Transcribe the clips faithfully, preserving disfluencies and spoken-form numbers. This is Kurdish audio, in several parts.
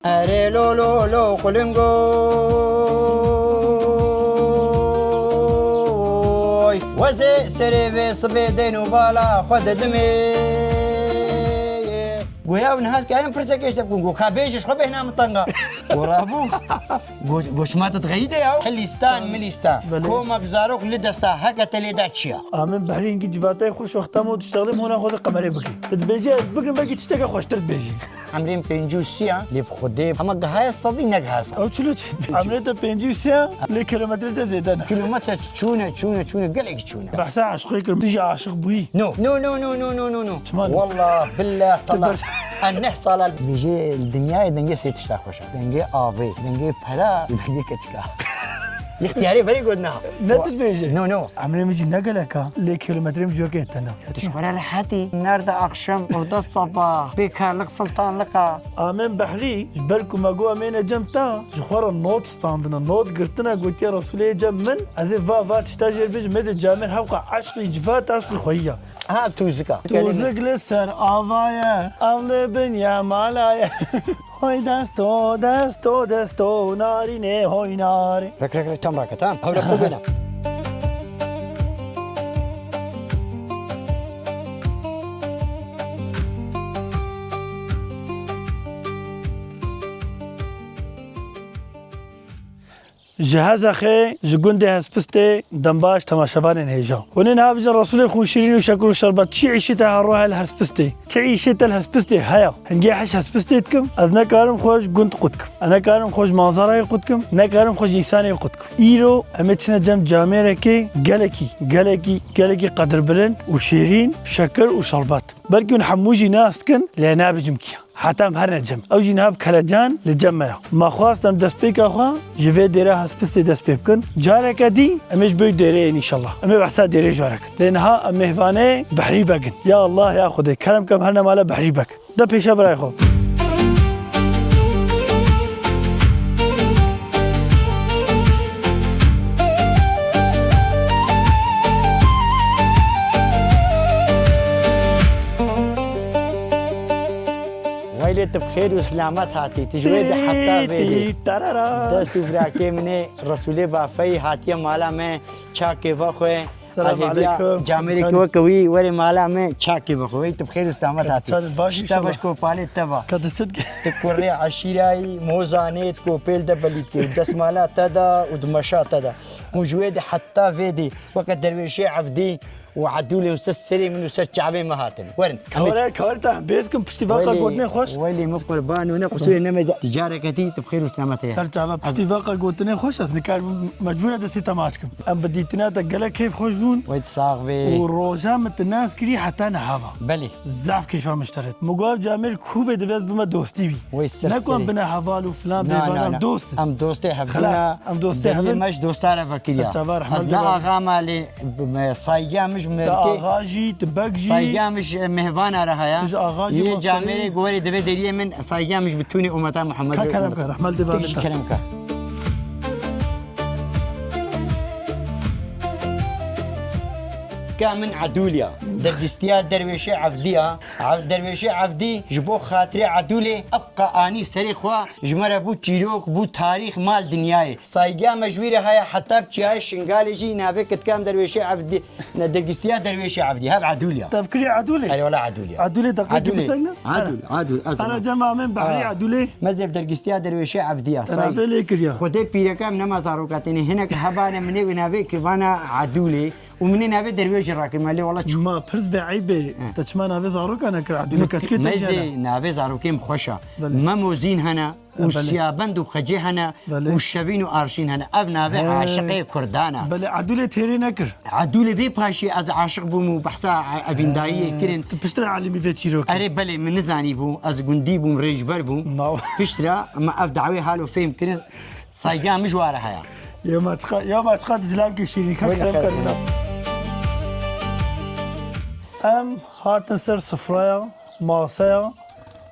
Erê lo lo lo qulingoy. Wezê serê vê sibê deyn û bala xwe didimê. Goya ew niha dikarin pirsek ji te bikin. Go ka bêje ji xwe bêhna min tenga. Go rabû. Go, go şima te dixeyî de ya. Hilîstan, milîstan. Belê. Komek zarok li desta heke te lê da çi ya? Amin Behrî hingî civatayê xwe şoxta me û diştexlê hona xwe de qemerê bikî. Tu dibêjî ez bigirim belkî tişteke xweştir dibêjî. Emrên pêncî û sî ya, lê bi Xwedê hema gihaya sedî negihaya sedî. Ew çilo çi? Emrê te pêncî û sî ya, lê kilometrê te zêde ne. Kilometre çûne, çûne, çûne, gelekî çûne. Behsa aşiqê kirim, tu jî aşiq bûyî? No, no, no, no, no, no, no, no. Çima ne? Wallah, billah, tallah. Ber- Ez neh sala. Bêjê li dinyayê dengê sê tişta xweş e. Dengê avê, dengê pera, dengê keçika. Îxtiyarê berê got niha. Ne tu dibêjê? No, no. Emrê min jî ne gelek e, lê kilometrê min jî weke te ne. Tu ji xwe re rehetî. Nerede akşam, orada sabah. Bêkarlık sultanlık a. Amin Behrî, ji ber ku me got em ê ne cem te, ji xwe re not standine, not girtine, gotiye Resûlê cem min, ez ê va, va tişta jê re bêjim, me de camêr hewqa eşqî civat, eşqî xweyî ya. Ha, tûzika. Tûzik li ser ava ye, ev li bin ya mala ye. Hoy desto, desto, desto, narînê hoy narê. Rek, rek, rek, tam rake, tam. Hewle xwe bêne. Ji Hezexê, ji gundê Hespistê, dembaş temaşevanên hêja. Hûn ê niha bijin Resûlê xûnşirîn û şekur û şerbet çi îşê te her rohe li Hespistê? Çi îşê te li Hespistê heye? Hingê heş Hespistê dikim, ez nekarim xwe ji gund qut kim. Ez nekarim xwe ji manzarayê qut kim, nekarim xwe ji însanê qut kim. Îro em ê çine cem camêrekê gelekî, gelekî, gelekî qedirbilind û şêrîn, şekir û şerbet. Belkî hûn hemû jî nas dikin, lê nabêjim kî ye. Heta em herine cem. Ew jî niha bi kelecan li cem me ye. Me xwest em destpêka xwe ji vê dêra Hespistê dest pê bikin. Careke dî em ê ji bo dêrê yên înşallah. Em ê behsa dêrê ji we re kin. Lê niha em mêhvanê Behrî Beg in. Ya Allah, ya Xwedê, kerem ke em herine mala Behrî Beg. De pêşe birayê xwe. Weylê, tu bi xêr û silamet hatî. Tu ji wê de heta vê dê. Tî, tarara. Dest û birakê min ê Resûlê Bafeyî hatiye mala me, çakê vexwe. Selam aleykum. Camêrê ki weke wî were mala me, çakê vexwe. Wey, tu bi xêr û silamet hatî. Çar baş inşallah. Teva ji kopalê teva. Ka tu çi dike? Tu kurê eşîrayî, mozanê, tu kopêl de belî dike. Destmala te da û di meşa te da. Hûn ji wê de heta vê dê weke derwêşê evdî û edûlê û ser serê min û ser çavê me hatin. Werin. Kawre, kawre te bêz kim piştî vaka gotinê xweş. Welê min qurban û ne qusûrê ne meze. Ticareke tî tu bi xêr û selamet heye. Ser çava piştî vaka gotinê xweş ez nikarim mecbûr e destê te maç kim. Em bi dîtina te gelek keyf xweş bûn. Wey sax bê. Û roja min te nas kirî heta niha va. Belê. Zaf keyfa min ji te re. Min got ev camêr ku bê divê ez bime dostî wî. Wey ser serê. Ne ku em bine heval û filan bêvanan dost in. Em dostê hevdûna. Xelas, em dostê hevdûn. Deriyê me ji dosta re vekiriya. Ser çava rehmet. Ez ne axa me lê saygîya min ji merkê. Axa jî, tu beg jî. Saygîya min ji mêhvana re heye. Tu ji axa jî. Yê camêrê ku werê divê deriyê min saygîya min ji bitûnê ummeta Muhammed. Ka kerem ke, rehmet dê. Tek jî kerem ke. Ka min Edûl ya. Dergistiya Derwêşê Evdî ya. Ev Derwêşê Evdî ji bo xatirê Edûlê evqa anî serê xwe ji me re bû çîrok, bû tarîx, mal dinyayê. Saygîya me ji wî re heye heta bi çiyayê Şingalê jî navê kitika em Derwêşê Evdî, ne, Dergistiya Derwêşê Evdî, hev Edûl ya. Tevkirî Edûlê? Erê wela Edûl ya. Edûlê deqekî bisegine? Edûl, Edûl, ez. Ara cem amên Behrî Edûlê. Me zêv Dergistiya Derwêşê Evdî ya. Te navê lê kiriya. Xwedê pîreka em nema zaroka têne. Hinek hebane minê wê navê kirvana Edûlê. Û min ê navê derwêjê rakirî me, lê wela çû. Ma pirs be eyb e. Te çima navê zaroka nekir? Edûlê keçikê te jî hene. Navê zarokê min xweş e. Belê. Mem û Zîn hene, û Siyabend û Xecê hene, û Şevîn û Arşîn hene. Ev navê aşiqê Kurdan e. Belê, Edûlê têrê nekir. Edûlê vê paşê ez aşiq bûm û behsa evîndariyê kirin. Tu piştre elîmî vê çîrokê. Erê belê, min nizanî bû, ez gundî bûm, rêncber bûm. Piştre me ev dawê halo fêm kirin. Saygîya min ji we re heye. Ya me çiqa, ya me çiqa zilamkî şîrîn, ka kerem ke. Em hatin ser sifraya, masaya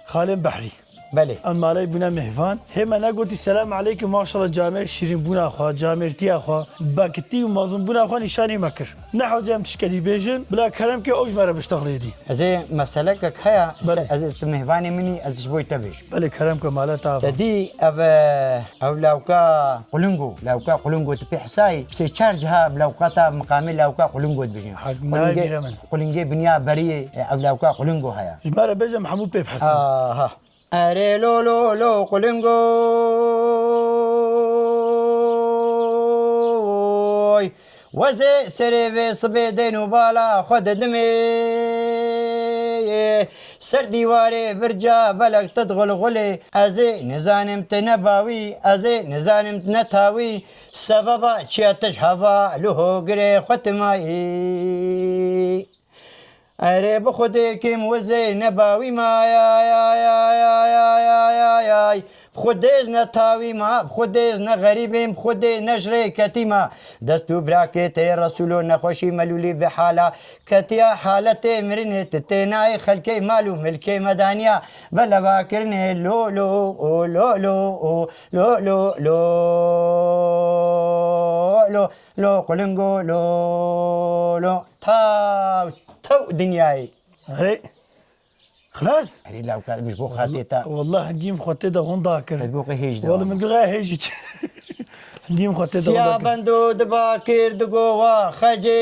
xalên Behrî. Belê. Em malê bûne mêvan. Hê me negotî selam aleykum, maşallah camêr şîrînbûna xwe, camêrtiya xwe, bekitî û mezinbûna xwe nîşanî me kir. Ne hewce em tiştekî bêjin, bila kerem ke ew ji me re biştexlê dî. Ez ê meselekek heye, Belê. ez ê tu mêvanê min î, ez ji bo te bêjim. Belê kerem ke mala te ava. Te dî ev, e, ew lawka Qulingo, lawka Qulingo tu pê hesayî, sê çar ciha ev lawka ta miqamê lawka Qulingo dibêjin. Hak nayê Qulingê, bîre min. Qulingê binya beriyê, e, ev lawka Qulingo heye. Ji me re bêje em hemû pê bihesibin. Aha. Erê lo lo lo qulingoy. Wezê serê vê sibê dên û bala xwe didimê. Ser dîwarê birca belek tu dixulxulê. Ez ê nizanim tu ne bawî, ez ê nizanim tu ne tawî. Sebeba çiya tu ji heva li hogirê xwe timayî. Erê bi Xwedê kêm wizê ne bawî ma ay ay ay ay ay ay ay ay ay. Bi Xwedê ez ne tawî ma, bi Xwedê ez ne xerîbêm, bi Xwedê ne ji rê ketî ma. Dest û birakê tê Resûlo nexweşî melûlî vê hala ketiya haletê mirinê tu tê nayê xelkê mal û milkê me daniya ve leva kirinê lo lo o lo lo o lo lo lo lo lo qulingo lo lo. Taw, tew dinyayê. Erê, xilas. Erê lawka, em ji bo xatê te. Wallah hingî min xwe tê de honda kir. Ez bo qey hêj de. Wallah min guya hêj çi. Hingî min xwe tê de honda kir. Siya bendo diba kir di gova xecê.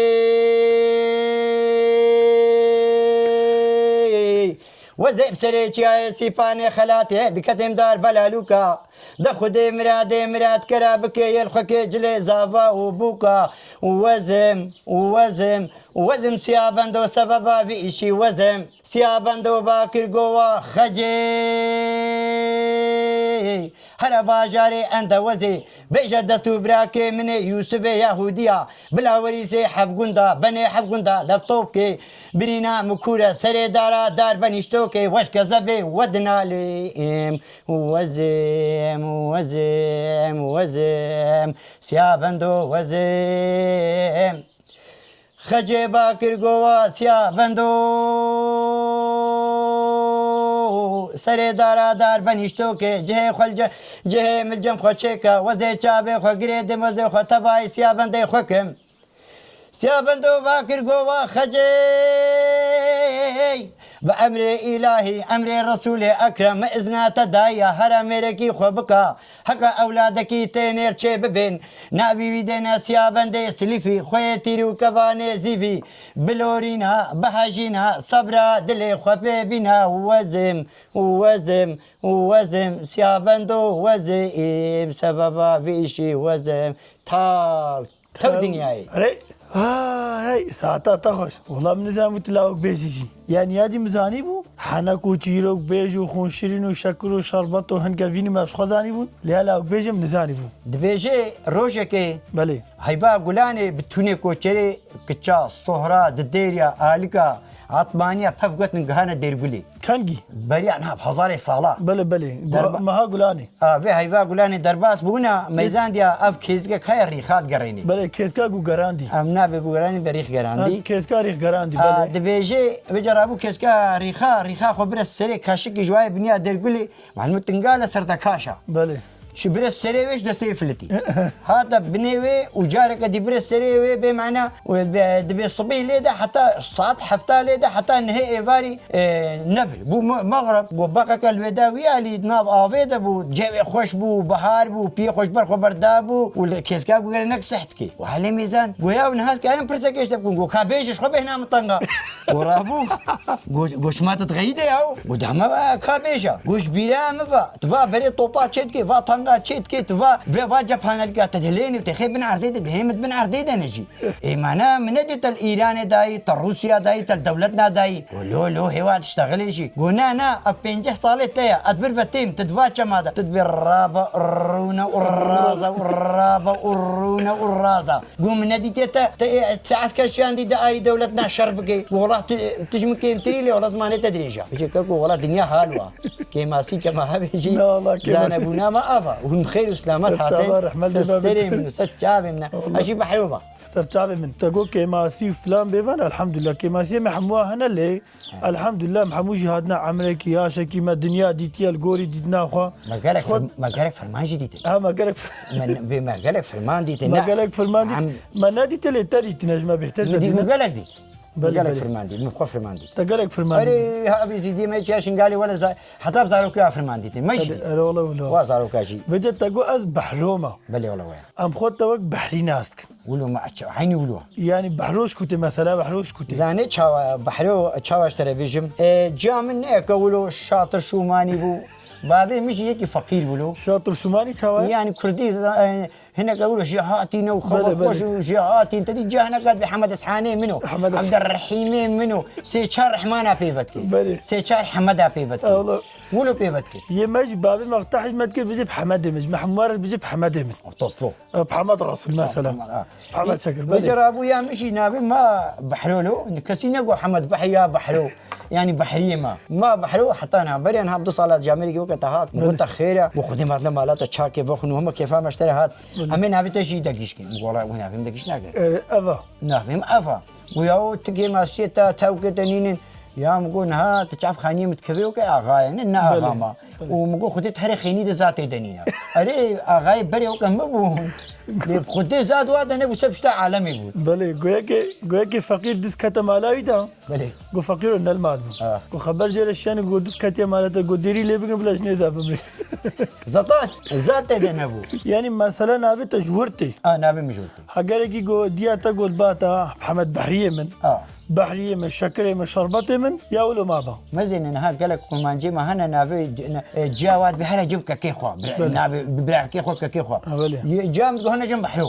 Wezê bi serê çiyayê sîpanê xelatê diketêm dar belalûka. De Xwedê miradê mirad kera bike yel xwe kê cilê zava û bûka. Wezim, wezim, wezim siya bendo sebeba vî îşî wezim. Siya bendo bakir gova xecê. Here bajarê ende wezê. Bêje dest û birakê min ê Yûsifê Yahûdiya. Bila werîsê hevgunda, benê hevgunda, levtopkê. Birîna mikûre serê dara dar benîştokê. Weş kezebê we dinalê. Wezim, wezim, wezim, siya bendo wezim. Xecê bakir gova siya bendo. Serê dara dar benîştokê. Cihê xwe li ce-, cihê min cem xwe çêke. Wezê çavê xwe girê dim wezê xwe tebayî siya bendê xwe kim. Siya bendo bakir gova xecê. Bi emrê îlahî, emrê Resûlê Ekrem, min izna te daye, here mêrekî xwe bika. Heqa ewladekî tê nêr çê bibên. Navî wî dêne siya bendê silîfî, xweyê tîr û kevanê zîvî. Bilorîna, bihejîna, sebra dilê xwe pê bîna. Wezim, wezim, wezim, siya bendo wezim, sebeba vî îşî wezim. Taw. Tew dinyayê. Erê, hay, hay, saeta te xweş. Wela min nizanibû tu lawikbêjî jî. Yanî ya jî min zanîbû, henek û çîrokbêj û xûnşirîn û şekir û şerbet û hin kevînî me ji xwe zanîbûn. Lê ya lawikbêjê min nizanîbû. Dibêje rojekê Belê. Heyva Gulanê bi tûnê koçerê kiça, sohra, didêriya, alika, Atmaniya pev gotin gihane Dêrgulê. Kengî? Beriya niha bi hezarê sala. Belê, belê. Derba- Meha Gulanê. A, vê heyva Gulanê derbas bûna, meyzandiya ev kêzikek heye rîxa digerênê. Belê, kêzika ku gerandî. Em nabê ku gerandî, be rîx gerandî. Ha, kêzika rîx gerandî, A, belê. Dibêje, vêca rabû kêzika rîxa, rîxa xwe bire serê kaşikî ji wayê biniya Dêrgulê, malum Tingale ser de kaşa. Belê. Şi bire serê wê ji destê wê filitî. Hate binê wê û careke dî bire serê wê bê mana û be-, dibê sibî lê de heta saet hefta lê de heta nihê êvarî, e, nebir. Bû me-, mexreb, got beqeke li wê de wî alî di nav avê de bû, cewê xweş bû, bihar bû, piyê xweş ber xwe berda bû û li kêska got gere nek seh dikê. Got helê mêzan, got ya niha ez karim pirsekê ji te bikim. Got ka bêje ji xwe bêhna min tenga. Got rabû. Got, got şima te dixeyî de yaw. Got dema ka bêje. Got ji bîra min ve. Tu va berê topa çê dikê, va tanga çê dikê, tu va vê va cephanelika te dihilênî û te xê bin erdê de, dihê min bin erdê de ne jî. Ê mana min nedî te li Îranê dayî, te Rûsya dayî, te li dewlet na dayî. Got lo lo hêwa diştexilê jî. Got na na, ev pênceh salê te ye, ez vir ve têm, tu di va çema de. Tu dibê rabe rûne û raza û rabe û rûne û raza. Got min nedîtiye te, te, te esker şiyandî de arî dewlet na şer bike. Got wela tu, tu ji min kêmtirî lê wela zimanê te dirêj e. Bêje keko wela dinya hal wa. Kêmasî kema hebê jî. Na, wela kêmasî. Zanebûna me ava. Hûn bi xêr û silamet Ser hatin. Çava rehmet Ser lê me serê bike. Min û ser çavê min e. Wela. Ez jî behro me. Ser çavê min. Te got kêmasî û filan bêvan, elhamdulillah. Kêmasiyê me hemû hene lê, elhamdulillah, em hemû jî hatine emrekî, yaşekî me dinya dîtiye, li gorî dîtina xwe. Me gelek Xwe fir-, me gelek firman jî dîtin. Ha, me gelek fir- Me, bê me gelek firman dîtin. Me Ne? gelek firman dît. Em- Me nedîte lê te dîtine, ji me bêhtir te Min dî-, dîtine. min gelek dît. Belê, Gelek belê. Firman dît, min xwe firman dît. Te gelek firman dît. Erê, ha, vî zîdî me çiya Şingalê wele za-, heta bi zarokiya firman dîtî. Me jî. Erê, erê, wele, wele. Wa zaroka jî. Vêce te got ez Behro me. Belê, wele, waya. Em xwe tewek Behrî nas dikin. Wilo me aç-, eynî wilo. Yani Behro ji kutê mesela, Behro ji kutê. Zanê çawa, Behro çawa ji te re bêjim? E, ciya min ne yeke wilo şatir şûmanî bû. Bavê min jî yekî feqîr bû lo. Şatir şûmanî çawa ye? Yani Kurdî za-, e, Hinek ewro jêhatî ne û Belê, xewa xweş belê. û jêhatî. Te dî cah nekat bê Hemed Eshanê min o. Hemed Es- Ebderrehîmê min o. Sê çar Rehmana pêvet kir. Belê. Sê çar Hemeda pêvet kir. Ewlo. Wilo pêvet kir. Yê me jî bavê me wexta hizmet kir, bijê bi Hemedê min. Me hemû re bijê bi Hemedê min. Toplu. E, bi Hemed Resul mesela. Hemed, ha. Bi Hemed Şekir, belê. Vêca rabû ya min jî navê ma Behro lo. Kesî nego Hemed Behrî ya Behro. Yani Behriyê ma. Ma Behro heta niha beriya niha bi du sala camêrê ki weke te hat. Belê. Min got te xêr e. Got Xwedê me hatine mala te çakê vexwin û hema kêfa me ji te re hat. Belê. Em ê navê te jî de gîş kin. Min got wela wê navê min de gîş nake. E, Eva. Navê min Eva. Got ya o tu kêmasiyê te tewkê te nînin. Ya min got niha tu çavxaniyê min dikevê weke axayê ne, ne Belê. axa ma. Belê. Û min got Xwedê tu herê xênî de zatê de nîne. Erê axayê berê weke min bûn. Lê Xwedê zat wa de nebû se pişta alemê bûn. Belê, goyekê, goyekê feqîr diz kete mala wî de. Belê. Got feqîro nel mal bû. Ha. Got xeber cêre şiyane got diz ketiye mala te got dêrî lê bigin bila ji nêza bimrê. Zatan, zat te de nebû. Yani mesele navê te ji wir tê. Ha, navê min ji wir tê. Hegerekî got diya te got ba te Hemed Behriyê min. Ha. Behriyê min, şekirê min, şerbetê min, ya wilo ma ba. Mezêne niha gelek kurmancê me hene navê c-, ne, e, ciya wat bi here cim kekê xwe. Bira-, Belê. navê bi birakê xwe kekê xwe. Ha, belê. Ye, ciya min got hene cim Behro.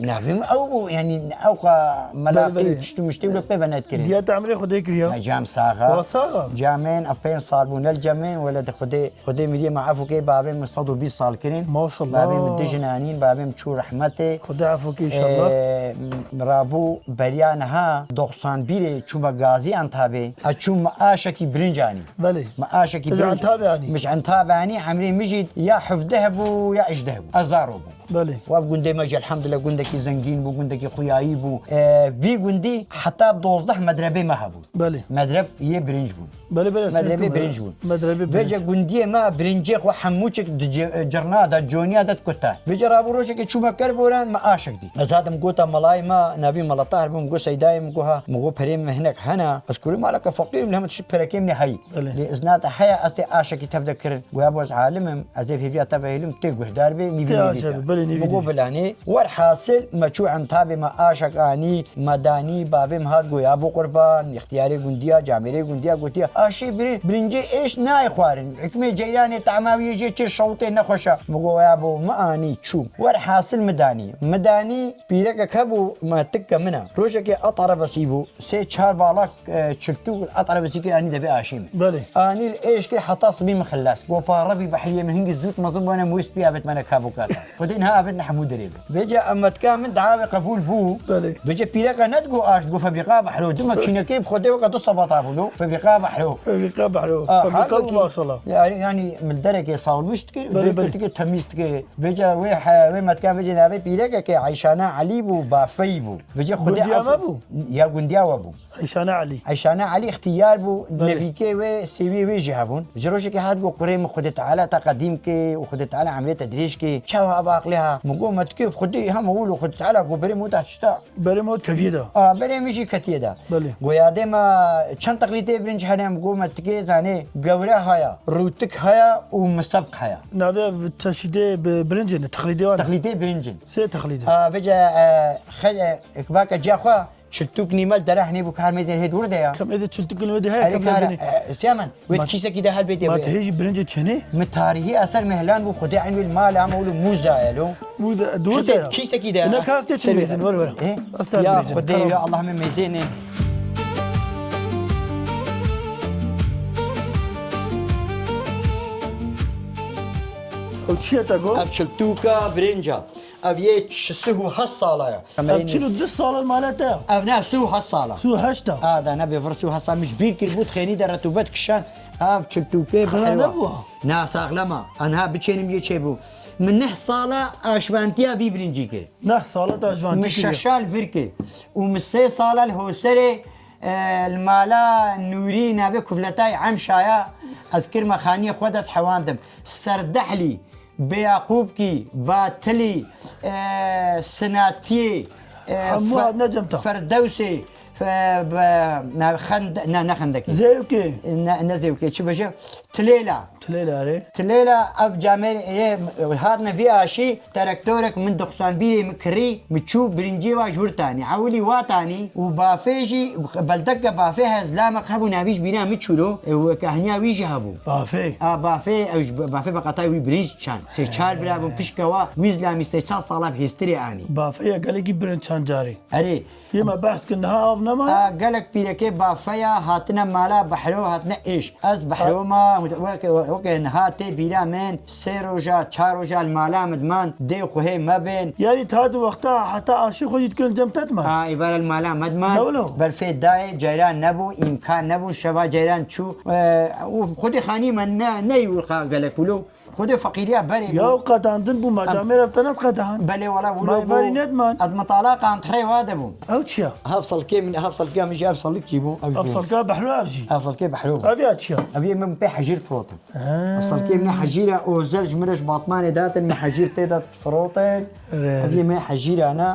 Navê min ew bû, yani ew xa Belê, melaqî belê. tişt û miştî wilo pê ve nedikirê. Diya te emrê Xwedê kiriya? Ya cam saxa. Wa saxa? Camên ev pênc sal bû, nel cemên, wele de Xwedê, Xwedê miriyê me efû kê, bavê min sed û bîst sal kirin. Maşallah. Bavê min dijin anîn, bavê min çû rehmetê. Xwedê efû kê inşallah. Ee, rabû beriya niha doxsan bir ê çûme Gazî Entabê. Ez çûm me aşekî birinc anî. Belê. Me aşekî Ji birinc. Entabê anî? Min ji Entabê anî, emrê min jî ya hevdeh bû ya hejdeh bû. Ez zaro bûm. Belê. Wa gundê me jî elhamdulillah gundekî zengîn bû, gundekî xuyayî bû. Ee, vî gundî heta dozdeh medrebê me hebû. Belê. Medreb yê birinc bûn. Belê, belê, Medrebê sêr birinc bûn. Medrebê Vêce birinc. gundiyê me birincê xwe hemûçik di ci-, cirna de, coniya de dikute. Vêce rabû rojekê çûme Kerboran, me aşek dît. Ez hatim gota melayê me, navî Mela Tahir bû, min got Seydayê, min got ha, min got perê min hinek hene. Ez kurê maleke feqîr im, li hemû tişt perekê min heyî. Belê. Lê iznata heye ez tê aşekî tev de kirin. Goya bo ez alim im, ez ê hêviya te ve hêlim, tê guhdar bê, nîvî Tê nîvî aşa tê. bê, belê, nîvî Min got nîvî. Bilanê, werhasil me çû Entabê me aşek anî, me danî, bavê min hat goya bo qurban, îxtiyarê gundiya, camêrê gundiya gotiya, aşê birê, birincê êş nayê xwarin. Hikmê ceyranê, tama wî yê jê çi şewtê nexweş e. Min got ya bo, min anî çûm. Werhasil min danî. Min danî, pîrekek hebû, me tik ke min e. Rojekê at erebesî bû, sê çar balak e, çiltûk at erebesî kir anî devê aşê min. Belê. Anî li êş kir heta sibî min xilas. Go pa Rebî Behriyê min hingî zilt mezin bûne mûs pî avêt me ne kab û kasa. Xwedê niha avêt ne hemû derê bit. Vêca em metka min dawê qebûl bû. Belê. Vêca pîreka nedigo aş, digo febrîqa Behro. Dima çînekê bi Xwedê weke du sebata bûno. Febrîqa Behro. Febrîqa Behro. A, Febrîqa halbekî, bû maşallah. Yani, yani min derekê sawlmiş dikir. Belê, belê. Dikir temîz dikir. Vêca wê he, wê metka vêca navê pîrekekê Eyşana Elî bû, bafeyî bû. Vêca Xwedê Gundiya af- me bû? Ya gundiya we bû. Eyşane Elî. Eyşane Elî îxtiyar bû, Belê. nevîkê wê, sêwiyê wê jî hebûn. Ji rojekê hat got, kurê min Xwedê Teala te qedîm ke û Xwedê Teala emrê te dirêj ke. Çawa ev aqilê ha? Min got, me dikê bi Xwedê hema wilo Xwedê Teala got berê min da tişta. Berê min keviyê da. A, berê min jî ketiye da. Belê. Got, yadê me çend teqlîdê birinc hene? Min got, me tikê zanê gewre haya, rûtik haya û misebq haya. Navê ev çeşîdê bi-, birincê ne, teqlîdê wan e? Teqlîdê birincin. Sê teqlîdê. A, vêce, e, xe-, e, vake ciya xwe, Çiltûk nîmel derehnê bû, kar mêzên hê dûr de ya. Ka mêzê çiltûk li wê de heye, Erê ka kar, mêzê ne? e, Siyamen, wê Ma- kîsekî de helbêtê Ma wê. Te hê jî birincê çenê? Mi tarihî eser mehlan bû, Xwedê eyn wê li mal ama wilo mûza ye lo. Mûza, dûr de Hisê ya. kîsekî de Ine ya. kas tê çi Ser mêzin, were, were. E? Asta Ya mêzin, Xwedê, karam. ya Allah me mêzênê. Ew çi ye te got? Ev çiltûka birinca. Ev yê çi sih û heşt sala ya. Ev çil û du sala mala te ya? Ev ne, sih û heşt sala. Sih û heşt a. A, da ne bê vir sih û heşt sala. Min ji bîr kiribû di xênî de retûbet kişan. Ev çiltûkê Xira biheywa. Nebû? Na, saxlema. Anha biçênim yê çêbû. Min neh sala aşvantiya vî birincî kir. Neh sala te aşvantî Min kiriye. Şeş sal vir kir. Û min sê sala li Hoserê, e, li mala Nûrî navê kufletayê Emşaya ez kirme xaniyê xwe de ez hewandim. Serdehlî, Bêyaqûbkî, Batilî, e, Sinatiyê, e, Hemû Fe-, hatine cem te. Ferdewsê, Fe-, be-, ne, Xende-, ne, ne Xendekê. Zêwkê. Ne, ne Zêwkê, çi bêje? Tilêla. Tilêla, erê. Tilêla ev camêr ê hatine vî aşî, terektorek min doxsan bir ê min kirî, min çû birinciyê wa ji wir tanî. Ewilî wa tanî û bafê jî, beldeke bafê he, zilamek hebû, navî ji bîna min çû lo, e, û kahniya wî jî hebû. Bafê? A, bafê, ew ji bafê veqetayê wî birinc çand. Sê çar bira bûn pişke wa, wî zilamî sê çar sala bi hêstirê anî. Bafê ya gelekî birinc çand carî. Erê, Yê me behs kir, niha av nema? A, gelek pîrekê bafeya hatine mala Behro, hatine êş. Ez Behro ma, weke, weke niha tê bîra min, sê roja, çar roja li mala min diman, dê xwe hê me bên. Yanî ta di wexta heta aşî xwe jî dikirin cem te diman? A, êvara li mala me diman. Ne wilo? Berfê dayê, ceyran nebû, îmkan nebûn, şeva ceyran çû. E, û xwedê xanî me ne, neyû xa gelek wilo. Xwedê feqîriya berê bû. Ya qedandin bû, ma Em- camêr ev te ne qedan. Belê wala wilo bû. Ma êvarî nedman. Ez mitala qantrê wa de bûm. Ew çi ya? Hevsalkê min, hevsalkê min jî hevsalkî bû. Ev jî bû. Hevsalka Behro ev jî. Hevsalkê Behro bû. Ev ya çi ya? Ev yê min pê hejîr firotin. Ha. Hevsalkê min hejîra ozel ji min re ji Batmanê datin, min hejîr tê de firotin. Re. Ev yê min hejîra ne.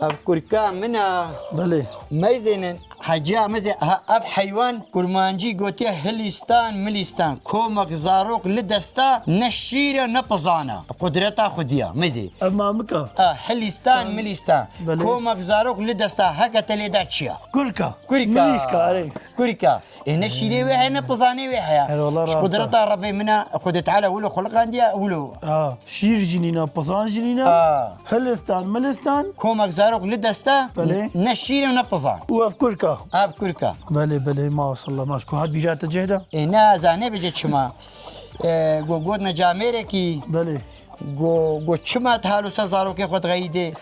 Ev kurka min e. Belê. Meyzênin, Heciya Meyzê, ha, ev heywan kurmancî gotiye hilîstan, milîstan. Komek zarok li desta, ne şîr e, ne pizan e. Qudreta xwedî ya, meyzê. Ev mamika. Ha, hilîstan, milîstan. Belê. Komek zarok li desta, heke te lê de çi ya? Kurka. Kurka. Milîşka, erê. Kurka. Ê, ne şîrê wê heye, ne pizanê wê heye. Her wala rast e. Ji qudreta Rebbê min e, Xwedê Teala wilo xuliqandiye, wilo. Ha, şîr jî nîne, pizan jî nîne. Ha. Hilistan, milistan. Komek zarok li desta, Belê. ne şîr e, ne pizan. Û ev kurka. Ev kurka. Belê, belê, maşallah, maş-, ku hat bîra te cih de? Ê, ne, zanê bêje çima. Ê, go-, gotine camêrekî. Belê. Go, go çima tu halo ser zarokê xwe dixeyîdê,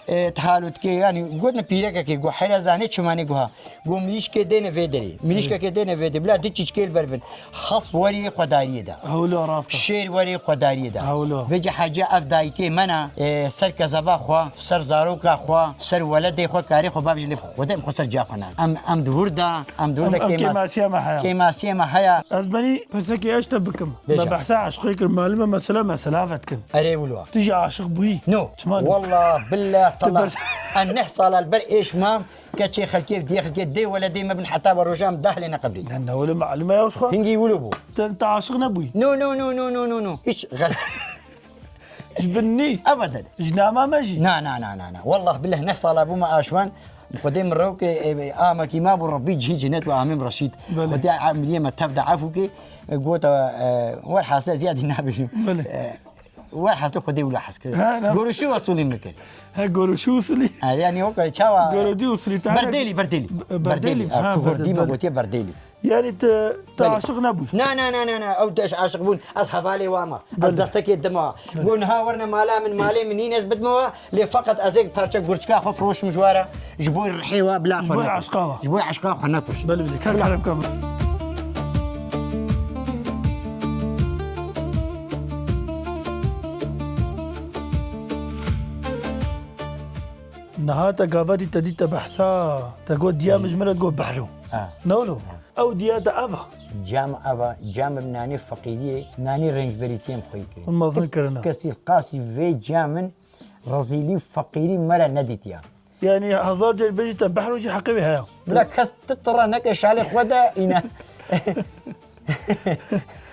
e, tu halo dikê, yanî gotine pîrekekê, go heyra zanê çima nê guha. Go mirîşkê dêne vê derê. Mirîşkekê dêne vê derê. Bila du çîçkê li ber bin. Hesp werê xwedariyê de. Hewlo rast e. Şêr werê xwedariyê de. Hewlo. Vêce heciya ev dayikê me ne, e, ser kezeba xwe, ser zaroka xwe, ser weledê xwe, karê xwe bavêje lê xwedê em xwe ser ciya xwe nake. Em, em di wir de, em di wir de Em, em kêmas-, kêmasiya me heye. kêmasiya me heye. Ez benî pirsekê ez te bikim. Bêje. Me behsa eşqê kir, malum e, mesela me selavet kin. Erê wilo. Tu jî aşiq bûyî? No. Çima no? Wallah, billah, Tu tallah. ber- Ez neh sala li ber êş mam, keçê xelkê, diyê xelkê, dê weledê me bin heta we roja em deh lê neqebrî. Ne, ne, wele malum e ya xwe. Hingî wilo bû. Te, te aşiq nebûyî? No, no, no, no, no, no, no. Hiç xel- Ji bin nî? Ebeden. Ji nama me jî? Na, na, na, na, na. Wallah billah neh sala bûme aşvan. Xwedê min rewkê, e, amekî ma bû Rebbî cihî cinet û Amîm Reşîd. Belê. Xwedê emriyê me tev de efû kê, e, gota, e, werhasle ziyadî nabêjim. Belê. E, werhasle Xwedê wila hez kir. Ha, na. Goruşî usulî min kir. Ha, goruşî usulî. Ha, yani o kadar çawa. Goruşî usulî, ta Berdêlî, berdêlî. Be-, berdêlî. Berdêlî. Ha, Ha, ku Berdêlî. Kurdî me gotiye berdêlî. Yanî tu, tu Belê. aşiq nebû? Na, na, na, na, na. Ew deş aşiq bûn. Ez hevalê wa me. Ez Belê. destekê dima. Belê. Got, niha werne mala min, malê min nîn ez bidme wa. Lê feqet ez ê parça gurçika xwe firoşim ji wa re. Ji bo rihê wa bila Ji xwe bo nekir. aşqa wa. Ji bo aşqa xwe nekir. Belê, belê. Kar Bila. kerem kam. Niha te gava dî te dî te behsa. Te got diya min ji min re got Behro. Ha. Ne wilo? Ha. Ew diya te ev a. Cam ev a, cam bi nanê feqîriyê, nanê rêncberîtiyê em xweyî kirin. Hûn mezin kirine. Kesî qasî vê cam min rezîlî û feqîrî me re nedîtiya. Yanî hezar car bêjî te Behro jî heqê wê heye. Bila kes tu tira neke şalê xwe de îne.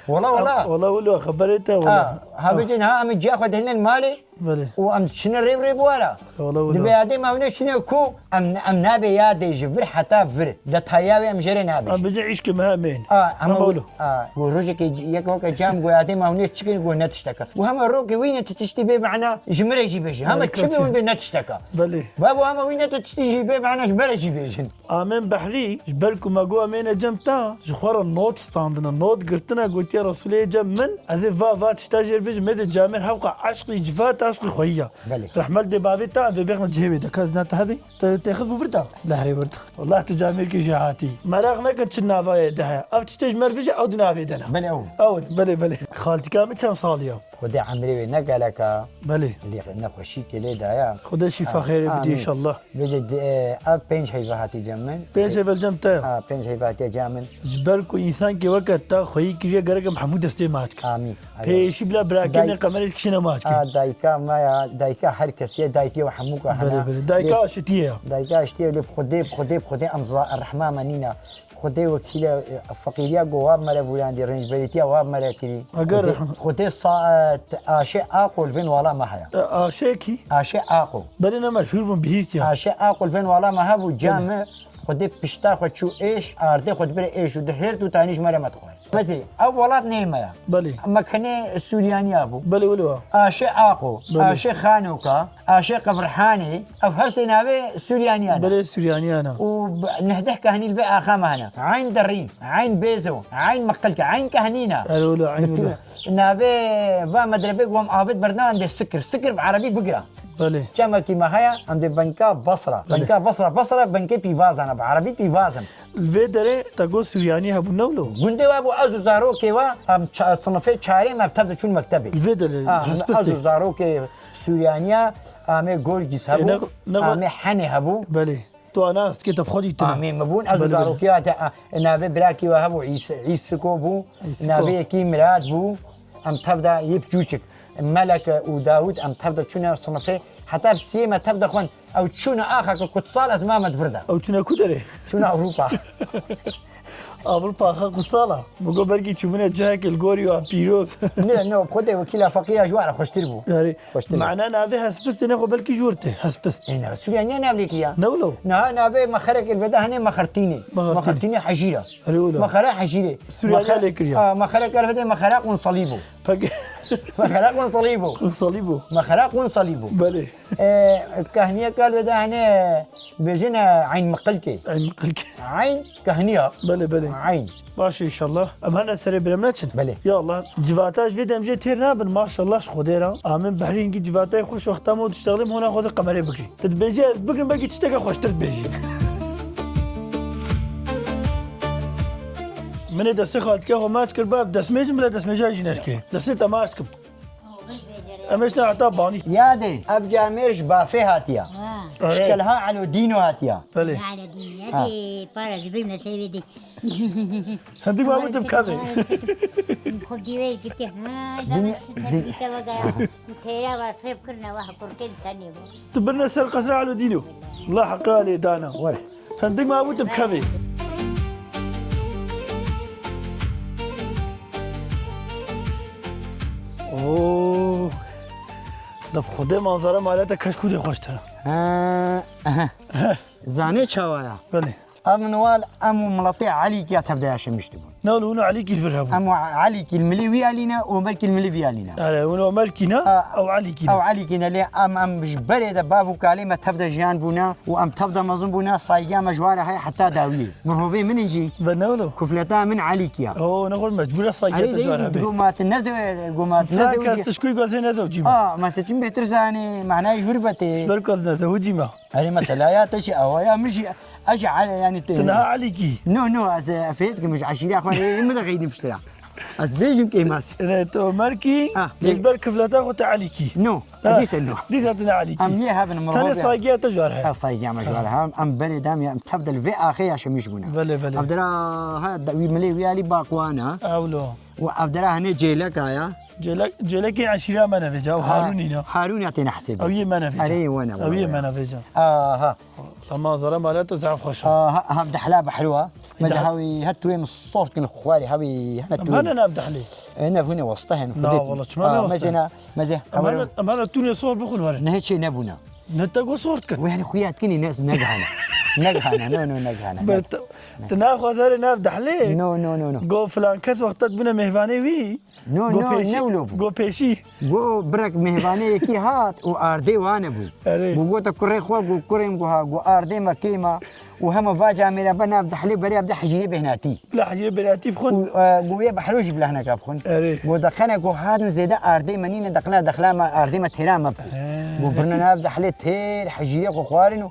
Wala, wala. Wala wilo xeberê te wala. Ha, ha, bêjin ha, em ê ciya xwe dihêlin malê. Belê. Û em diçine rê bi rê bi wara. Wala wilo. Dibê yadê me hûnê çine ku em, em nabê yadê ji vir heta vir. Detaya wê em jê rê nabêjin. Em bêjin îşkê me hemên. A, em Ama wilo. A, got rojekê yek weke cam got yadê me hûnê çikin got ne tişteke. Got hema rokê wî ne tu tiştî bê mana ji min re jî bêjî. Hema Harika çi bê çi. hûn bê ne tişteke. Belê. Babo hema wî ne tu tiştî jî bê mana ji me re jî bêjin. Amên Behrî, ji ber ku me got em êne cem te, ji xwe re not standine, not girtine, gotiye Resûlê cem min, ez ê va, va tişta jê re bêjim, mêdê camêr hewqa eşqî civata Eşqî xweyî ya. Belê. Rehmet dê bavê te, em vê bêxne cihê wê de. Kes zina te hebê? Te, te xist bû vir de? Lehrê vir de. Wallah tu camêrkî jê hatî. Meraq nekin çi navayê de heye. Ev tiştê ji me bêje, ew di navê de ne. Belê ew. Ew in, belê, belê. Xaltîka min çend salî ya? Xwedê emrê wê ne gelek a. Belê. Lê nexweşîkê lê daye. Xwedê şîfa xêrê bidî, amîn, înşallah. Vêce di, e, ev pênc heyva hatî cem min. Pênc heyva cem te? Ha, pênc heyva hatiye cem min. Ji ber ku însankê weke te xweyî kiriye, gerek em hemû destê me hat kin. Amîn. Pêşî bila birakirine, qemerê kişîne me hat kin. A, dayika me ya, dayika her kesî ye, dayikê we hemû ke hene. Belê, belê. Dayika aşitiye ya. Dayika aşitiye, lê bi Xwedê, bi Xwedê, bi Xwedê em zira rehma me nîne. Xwedê wekîl e, e, feqîriya ku wa bi me re vûrandî, rêncberîtiya wa bi me re kirî. Eger Xwedê, Xwedê sa-, e, t-, Aşê Aqo li vên wala me heye. E, Aşê kî? Aşê Aqo. Belê ne meşhûr bûn, bihîstiya. Aşê Aqo li vên wala me hebû, ca me Xwedê pişta xwe çû êş, ardê xwe dibire êş û di hêrt û tanî ji me re me dixwar. Mezê, ev welat neyê me ya. Belê. Mekhenê Sûriyaniya bû. Belê, wilo. Aşê Aqo, belê. Aşê Xanoka, Aşê Qevrhanê, ev her sê navê Sûriyaniyan e. Belê, Sûriyaniyan e. Û b-, nehdeh kehnî li vê axa me hene. Eyn Derîn, Eyn Bêzo, Eyn Meqilke, Eyn Kehnîn e. Erê, wilo, Eyn, wilo. Navê va medrebê ku em avêt berdana em dê Sikir. Sikir bi erebî bigira. Belê. Çemekî me heye, em dê Benka Basra. Belê. Benka Basra, Basra, Benkê Pîvazan e, bi erebî Pîvazim. Li vê derê te got Suryanî hebû, ne wilo? Gundê we bû, ez û zarokê we, em ça-, sinifê çarê me bi tev de çûn mektebê. Li vê derê, ah, hespistê. Ez û zarokê Suryaniya, amê Gorgîs hebû, ne, ne, amê Henê hebû. Belê. Tu ana ez dikê te bi xwe dîtine. Amê me bûn, ez û, belê, belê, zarokê we te, a, navê birakî we hebû, Îs-, Îsiko bû, Îsiko. Navê yekî Mirad bû, em tev de yê bi çûçik. Melek û Dawûd em tev de çûne sinifê, heta bi siyê me tev de xwend. Ew çûne axeke kutsal ez mame di vir de. Ew çûne ku derê? Çûne Ewropa. Ewropa axa kutsal a. Min got belkî çûbûne cihekê li gorî we pîroz. Ne, ne, bi Xwedê wekîla feqîra ji we re xweştir bû. Yarî, xweştir bû. Mane navê hespistê ne xwe belkî ji wir tê, hespist. Ê, ne, Sûriyaniya nav lê kiriya. Ne wilo? Niha navê mexerek li vê de hene mexertînê. Mexertînê. Mexertînê hejîr e. Erê wilo. Mexere hejîrê. Sûriyaniya lê kiriya. Mexe-, a, mexerek li vê de mexera qunsalî bû. Peki. Mexera qunsalî bû. Qunsalî bû. Mexera qunsalî bû. Belê. E, kehniyeke li vê de hene bêjin, e, Eyn Miqilkê. Eyn Miqilkê. Eyn kehniya. Belê, belê. Eyn. Baş e, înşallah. Em hene serê birem neçin? Belê. Ya Allah, civata ji vê dem jê têr nabin, maşallah ji Xwedê re. Amin behrî hingî civatayê xweş wexta me û diştexlê hona xwe zê qemerê bigirî. Tu dibêjî ez bigrim, belkî tişteke xweştir dibêjî. Min ê destê xaltike xwe maç kir, ba destmêjim bile destmêja jî neşkê. Destê te maç kim. Em ê şine heta banî. Yadê, ev camêr ji bafê hatiya. Ha. Erê. Ji Kelha Elo Dîno hatiya. Belê. Elo Dîno, ha, yadê, para ji bin mesê vê dî. Hindik ma bitim kadê. Xwe dîwê gitti. Ha, dinya, dinya. Têra va srêf kirine, wah, kurkên tenê bû. Tu birine ser qesra Elo Dîno. Allah heqa lê dana. Were. Hindik ma bû tu bikevê. Oo. Def Xwedê manzara mala te keşkû dê xweştir e. Ha, aha. He. Zanê çawa ya? Belê. Ev minwal em û miletê Elîkiya tev de yaşemiş dibûn. Ne wilo, hûn û Elîkî li vir hebûn? Em û Elîkî li milê wî alî ne, Omerkî li milê vî alî ne. Erê, hûn Omerkî ne, ha, ew Elîkî ne. Ew Elîkî ne, lê em, em ji berê de bav û kalê me tev de jiyan bûne û em tev de mezin bûne, saygiya me ji wan re heye heta dawiyê. Mirovê min in jî. Be ne wilo? Kufleta min Elîkiya. Oo, ne xweş, mecbûr e saygiya te ji wan re hebe. Erê, digo ma tu nezewicî, go ma tu nezewicî. Frank ez tişkûyî gazê nezewicî me. A, ma tu çim bêtir zanî, manayê ji wir ve tê. Ji ber ku ez nezewicî me. Erê, mesela ya te jî ew ya, min jî, ez jî ele, yanî te. Tu niha Elîkî? No, no, ez, e, fêr dikim, ji eşîra xwe rê min de xeydî piştira. Ez bêjim kêmas. Ne, tu Omerkî, ah, ji ber kifleta xwe te Elîkî. No, ha, dîse no. Dîse tu ne Elîkî. Em yê hevin, mirov. Tenê ya. Saygiya te ji wan re heye. Ha, saygiya me ji wan re heye. Em, em berê dem ya, em tev de li vê axê yaşemiş bûne. Belê, belê. Ev dira, ha, da, wî milê wî alî baqwan e. Ewlo. Û ev dira hene cêleka ya. Cêlek, cêlekê eşîra me ne vêca, ew, ha, Harûnî ne. Harûnî ya têne hesêbê. Ew yê me ne vêca. Erê, wene, wene. Ew yê me ne vêca. Aha. La manzara mala te zaf xweş e. Aha, ha, dehla behro. Meze hawî, het tu ê min sor kin xwarê, hawî, hene tu. Em hene nav dehlê. E, ne hûne wasta hene. Na, wala, çima ne wasta? Meze na, meze. Em hene, em hene tûnê sor bixwin were. Ne çê nebûna. Ne te go sor dikin. Wê hene xuya dikin, ne, negihana. Negihana, no, no, negihana. Be, te, te naxwaze re nav dehlê? No, no, no, no. Go filan kes wexta bûne mêvanê wî. No, go no, pêşî, ne wilo bû. Go pêşî. Go birek mêvanê yekî hat û ardê wane bû. Erê. Go gote kurê xwe, go kurê min, go ha, go ardê me kêm a. û hema va camêra be nav dehlê berê ev de hecîrê bêhnatî. Bila hecîrê bêhnatî bixwin. Û, e, gu wê behrû jî bila hineka bixwin. Erê. Gu deqene gu hatin zêde ardê me nîne, deqna dexla me, ardê me têra me bixwin. He. Gu birine nav dehlê têr hecîrê xwe xwarin û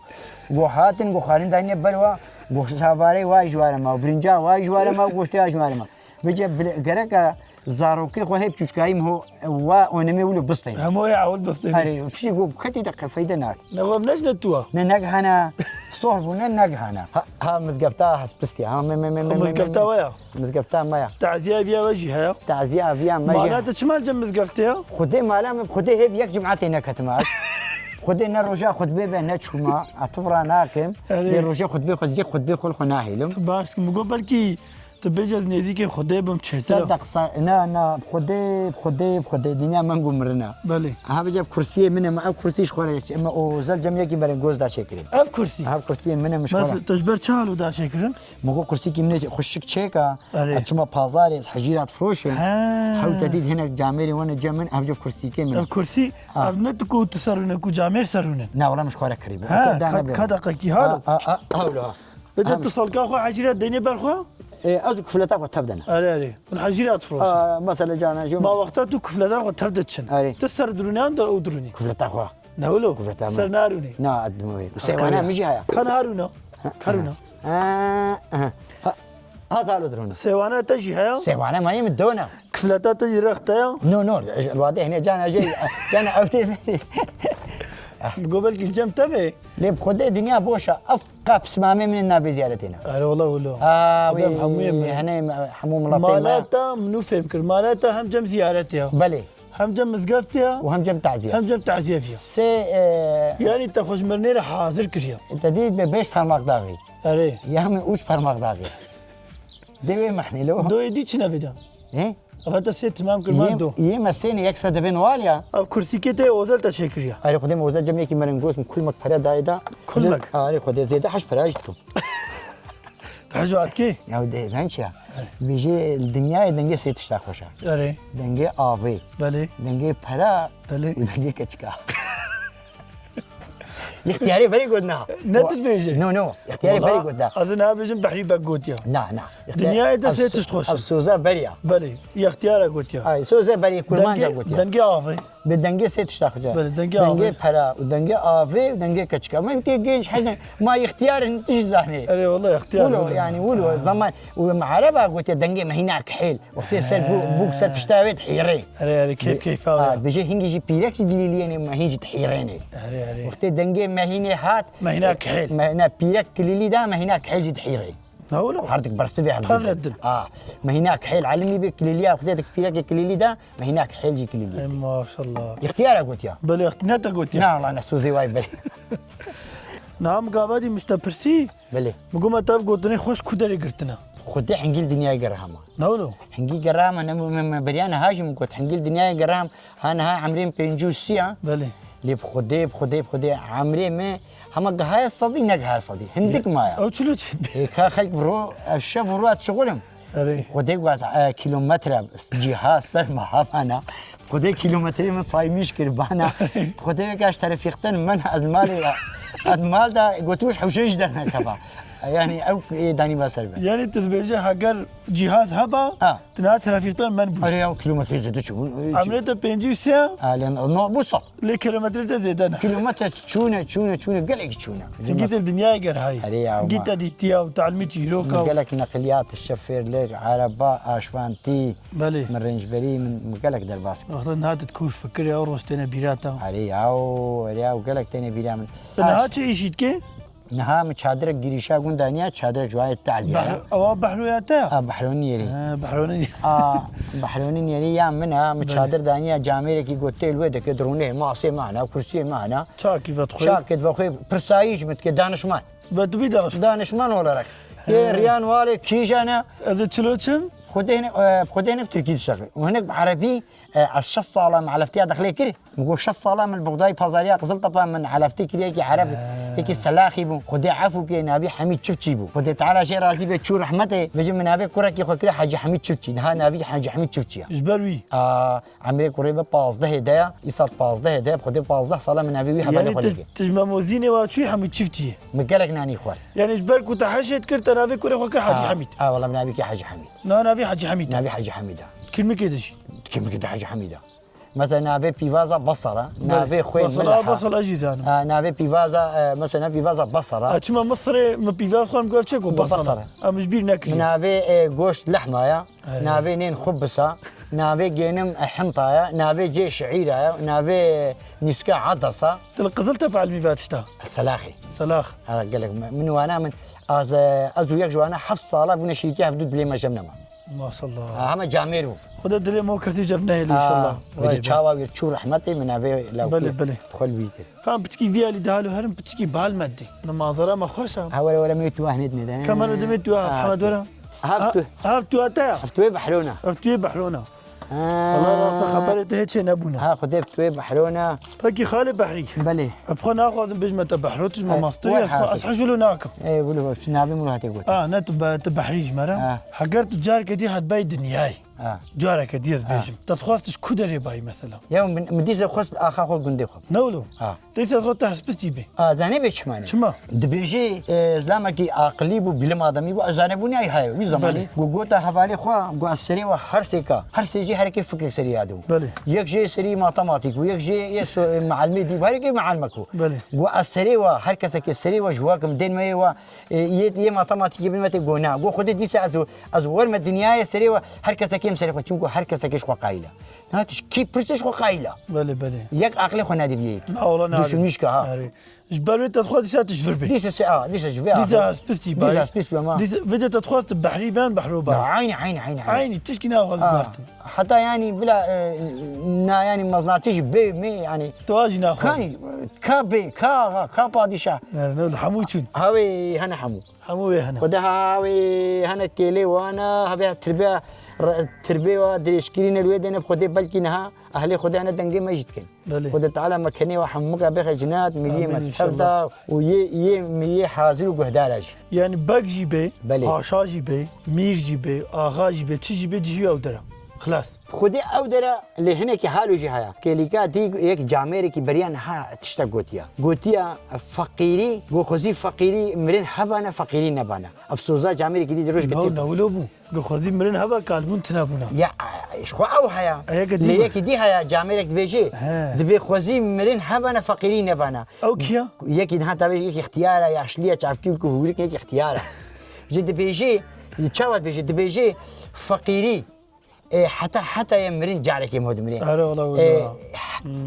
gu hatin gu xwarin dayne ber wa, gu savarê wa ji ware ma, û birinca wa ji ware ma, û goştê wa ji ware ma. Vêce bile-, gereka zarokê xwe hê çûçkayî min ho wa onemê wilo bistên. Hemû ê ewil bistên. Erê, û çi got, ketî de qefeyde nak. Ne, we neşne tuwa. Ne, neg hana. Sohr bû, ne, neg hana. Ha, ha, mizgefta hespistî. Ha, me, me, me, me, me, me, mizgefta me. We ya? Mizgefta me ya. Taziya viya we jî heye? Taziya viya me jî. Mala te çima li cem mizgeftê ya? Xwedê mala me, xwedê hêv yek cum'atê neketime ez. Xwedê ne roja xutbê be, ne çûma. Ativra nakim. Erê. Dê roja xutbê xwe, dê xutbê xwe, xwe nahêlim. Tu baş kim, go belkî Tu bêje ez nêzîkê Xwedê bim çêtir e. Sedeq sa-, na, na, Xwedê, Xwedê, Xwedê, dinya meng û mirina. Belê. Aha, vêce ev kursiyê min e, me ev kursî ji xwe re, me o zel cem yekî berên goz da çêkirin. Ev kursî? Aha, ev kursiyê min e, min ji xwe re. Bes, te ji ber çi halo da çêkirin? Min got kursîkî min e xweşik çêka, Erê. Ez çima pazarê, ez hecîra difiroşim. He. Hew te dît hinek camêrê wan e cem min, ev ji kursîkê min e. Ev kursî, Ah. Ev ne tu ku tu ser rûne, ku camêr ser rûne. Na, wela min ji xwe re kirî bû. He, Te da ka, nebe. Ka deqekî halo. A, a, a, hewlo ha. Vêca Em- tu salka xwe hecîra deynê ber xwe? Ê, ez û kufleta xwe tev dene. Erê, erê. Hûn hecîra difiroşin. Aa, mesela cana jû. Ma wexta tu kufleta xwe tev de çin. Erê. Tu ser dirûne an da ew dirûnî? Kufleta xwe. Ne wilo? Kufleta min. Ser narûnî. Na, admûyê. Sêwana min jî haya. Kan harûna. Karûna. Ha, ha. Ha, ha, zalo dirûna. Sêwana te jî haya? Sêwana mayê min dona. Kufleta te jî rex te ya? No, no, li wadê hene cana jê, cana ew tê. Go belkî cem te be. Lê bi Xwedê dinya boş e. Ev qap simamê min navê ziyaretê ne. Erê wala wilo. Ha, Xwedê wî, hemûyê min. Hene hemû miletê me. Mala te min nû fêm kir. Mala te hem cem ziyaretê ya. Belê. Hem cem mizgeftê ya. Û hem cem taziye. Hem cem taziye viya. Sê, e, Yanî te xwe ji mirinê re hazir kiriye. Te dî be beş parmak daxî. Erê. Ya min üç parmak daxî. Dê wê mehnê lo. Doyê dî çi nebêde? He? Ava te sê timam kir, man do. Yê me sênê yek sed devên wal ya. Ev kursîkê te ozel te çêkiriye. Erê, Xwedê me ozel cem yekî meren goz min kulmek pere dayê da. Kulmek? Erê, Xwedê zêde heş pere jî dikim. Tu hej û atkê? Ya de, zanî çi ya? Bêjê li dinyayê dengê sê tişta xweş e. Erê. Dengê avê. Belê. Dengê pera Belê. Û dengê keçika. Îxtiyarê berê got na. Ne tu dibêjê? No, no. Îxtiyarê berê got na. Ez ê niha bêjim Behrî Beg gotiya. Na, na. Dinyayê de sê tişt xweş e. Ev soza berê ya. Belê. Îxtiyara gotiya. Ay, soza berê kurmanca gotiya. Dengê avê. Bi dengê sê tişta xwe. Belê, dengê avê. Dengê pera û dengê avê û dengê keçika. Me ke genç hene, ma îxtiyar in tişt zanê. Erê, wala îxtiyar. Wilo, yani, wilo, zaman, û me ereba gotiye dengê mehîna kihêl. Wextê ser bû, bûk ser pişta wê dihîrê. Erê, erê, keyf, keyfa wê. Ha, bêje hingî jî pîrek jî dilîliyêne, mehîn jî dihîrêne. Erê, erê. Wextê dengê mehînê hat, Mehîna kihêl. Me-, ne, pîrek kilîlî da, mehîna kihêl jî dihîrê. Ne wilo? Her dik bersivê her dik. Pevredin. Ha, mehîna kihêl elimî bê kilîliya, wextê dik pîrekê kilîlî da, mehîna kihêl jî kilîlî. Ey maşallah. Îxtiyara gotiya. Belê, ne te gotiya. Na, Allah, ne sozê way belê. Niha min gava dî min ji te pirsî. Belê. Min got me te ev gotinê xweş ku derê girtine. Xwedê hingî li dinyayê gere hema. Ne wilo? Hingî gere hema, ne, me, me, beriya niha jî min got, hingî li dinyayê gere hema, ha niha emrê min pêncî û sî ya. Belê. Lê bi Xwedê, bi Xwedê, bi Xwedê, emrê me hema gihaya sedî, ne gihaya sedî. Hindik maye. Ew çilo çi? Ê, ka xelk bi ro, ev şev û roj dişixulin. Erê. Xwedê guaz, e, kîlometre cîha ser me havana. Xwedê kîlometreyê min saymîş kir bana. Xwedê weke ji terefîqtin min ez malê, ez mal da gotimiş hewşeyê ji dernekeva. Yani ew, e, danî ba ser be. Yani tu dibêje heger cîhaz heba, Ha. Tu niha terefîqtin min bû. Erê ya, kîlometreyê zêde çi bû? Emrê te pêncî û sê ya? Alê, no, bû sed. Lê kîlometre te zêde ne. Kîlometre çûne, çûne, çûne, gelekî çûne. Hingî te dinyayê ger hay. Erê ya, Hingî ma. Te dîtiya û talmî çîroka Min û gelek neqiliyat, şefêrlik, ereba, aşvantî, Belê. Min rêncberî, min, min gelek derbas kir. Wexta niha tu kûr fikir ya, roj têne bîra te. Erê ya, erê ya, gelek têne bîra min. Tu niha Aş- çi îşî dikê? Niha min çadirek girîşa gund daniya, çadirek ji wayê tazî ya. Behr-, ewa Behroya te ya? A, Behronî yerî. He, Behronî. A, Behronî yerî ya min a, min Belê. Çadir daniya, camêrekî got têl wê dike, dirûnê, masê me hene, kursiyê me hene. Çakî vedixwî. Çakê vedixwî, pirsayî ji min dike, danişman. Ve tu bî danişman. Danişman olarak. He. Yê riyan walê kîjan e? Ez ê çilo çim? Xwedê ne, e, xwedê ne bi tirkî dişexlê. Û hinek bi erebî, E, ez şeş sala me eleftiya dexlê kir. Min got, "Şeş sala min li Buxdayê pazariya Qiziltepe min eleftî kir, yekî Ereb, yekî Selaxî bû. Xwedê efû ke navî Hemîd Çiftçî bû. Xwedê Teala jê razî be, çû rehmetê. Vêjin min navê kurekî xwe kir Hecî Hemîd Çiftçî. Niha navî Hecî Hemîd Çiftçî ye." Ji ber wî. A, emrê kurê be pazdehê de ye. Îsal pazdehê de ye. Xwedê pazdeh sala min navê wî hevalê Yanî xwe tu, lêkir. Tu ji Memozînê wa çûyî Hemîd Çiftçî ye. Min gelek nanî xwar. Yanî ji ber ku te heşê dikir, te navê kurê xwe kir Hecî Hemîd. A, wela min navî kir Hecî Hemîd. Na navî Hecî Hemîd e. Navî Hecî Hemîd e. Kimikê de jî. Kimikê de Hecî Hemîd e. Mesela navê pîvaza Basara, Belê. navê xwê Basara, Milha. Basara ez jî zanim. Ha, navê pîvaza, e, mesela pîvaza Basara. Ha, çima Misirê min pîvaz xwe min got çeko Basara. Basara. Em ji bîr nekiriye. Navê, e, goşt lehma ya, Erê. navê nên xubisa, navê gênim, e, hinta ya, navê cê şiîra ya, navê nîska adasa. Tu li Qiziltepe elmî ve tişta? Selaxê. Selax. Ha, gelek min, min wana min, az, e, ez û yek ji wana heft sala bûne şîrîtiya hevdû dilê me jem nema. Maşallah. Ha, heme camêr bû. Xwedê dilê me û kesî cev nehêle Ha, inşallah. Vay vêce be. çawa wî çû rehmetê min navê lewkê Belê, belê. xwe li wî kir. Kan piçkî vî alî dahal û herin piçkî bal me didî. Li manzara me xweş e. Ha, were, were, mê tu wahnet neden? Kemer û dimê tu Ha, Hemedora. Ha, tu. Ha, tu ata ya. Ha, tu behrona. Ha, tu behrona. Ha. Wala rasa xeberê te hiç nebûna. Ha, Xwedê tu behrona. Peki Xalê Behrî. Belê. Eb xwe naxwazim bêjme te behro, tu ji me Ay, mastir ya, welhasil. ez hej wilo nakim. Ê, wilo, tu navê min hate got. Ah, ne tu be-, tu behrî ji me re. Ah. Heger tu careke dî hatbay dinyayê. Ah. Careke dî ez Ah. bêjim. Te dixwest tu ji ku derê bayî mesela? Ya min, min dîse xwest axa xwe gundê xwe. Ne wilo? Ah. Te dîse xwest tu hespistî bê. Ah, zanê bê çima ne? Çima? Dibêjê, e, zilamekî aqilî bû, bilim ademî bû, ez zanebûnî ay heye. Wî zamanî Belê. gu gota hevalê xwe, gu ez serê we her sêka, her sê jî herekê fikrek serê yade bû. Belê. Yek jê serî matematîk bû, yek jê yê so-, e, mealmê dî bû, herekê mealmek bû. Belê. Gu ez serê we, her kesekê serê we ji we kim, dên me yê we, e, yê, yê matematîkê bin me tê gu na. Gu Xwedê dîsa ez, ez werme dinyayê serê we, her kesekê em serê xwe. Çimku her kesekê ji xwe qayîl e. Na tu ji kî pirsê ji xwe qayîl e. Belê, belê. Yek aqilê xwe nadî biyê. Na, ola nadî. Düşünmüş ki ha. Erê. Ji ber wê te dixwest dîsa tu ji vir bê. Dîsa se-, a, dîsa ji vê Dîsa aqilê. spis tî Dîsa bayê. spis bê ma. Dîsa, vêce te dixwest tu behrî ben, behro bayê. Na, aynî, aynî, aynî, aynî. Aynî, tişkî naxwaz Ha. guhartin. Heta yanî bila, e, na yanî meznatî jî bê me yanî. Tu a jî naxwaz. Kanî, Ka bê, ka axa, ka padîşah. Ne, ne, hemû çûn. Hawê hene hemû. Hemû wê hene. Xwedê hawê hene kêlê wana, hevê tirbê, re-, tirbê wa dirêjkirî ne li wê dêne, Xwedê belkî niha ehlê Xwedê hene dengê me jî dikin. Belê. Xwedê Teala me kenê wa hemûka bêxe cinat, miliyê Amîn me inşallah. tevda û yê, yê miliyê hazir û guhdar e jî. Yani beg jî bê, Belê. paşa jî bê, mîr jî bê, axa jî bê, çi jî bê, cihî ew dera. Xilas. Xwedê ew dere lê hinekî halo jî heye. Kêlîka dî yek camêrekî beriya niha tiştek gotiya. Gotiya, feqîrî, go xwezî feqîrî mirin hebane, feqîrî nebane. Ev soza camêrekî dî roj No, girtî. ne wilo bû. Go xwezî mirin hebe kalbûn tune bûna. Ya, ji xwe ew heye. Eye ke Lê dî yekî dî heye, camêrek dibêjê. He. Dibê xwezî mirin hebane, feqîrî nebane. Ew kiya? Yekî niha tavê yekî ixtiyar e, yaşlî ye, çavkî ku hûrik yekî ixtiyar e. Ji dibêjê, çawa dibêjê? Dibêjê feqîrî. E, heta, heta ye mirin carekê mo dimrê. Are wala E, wala.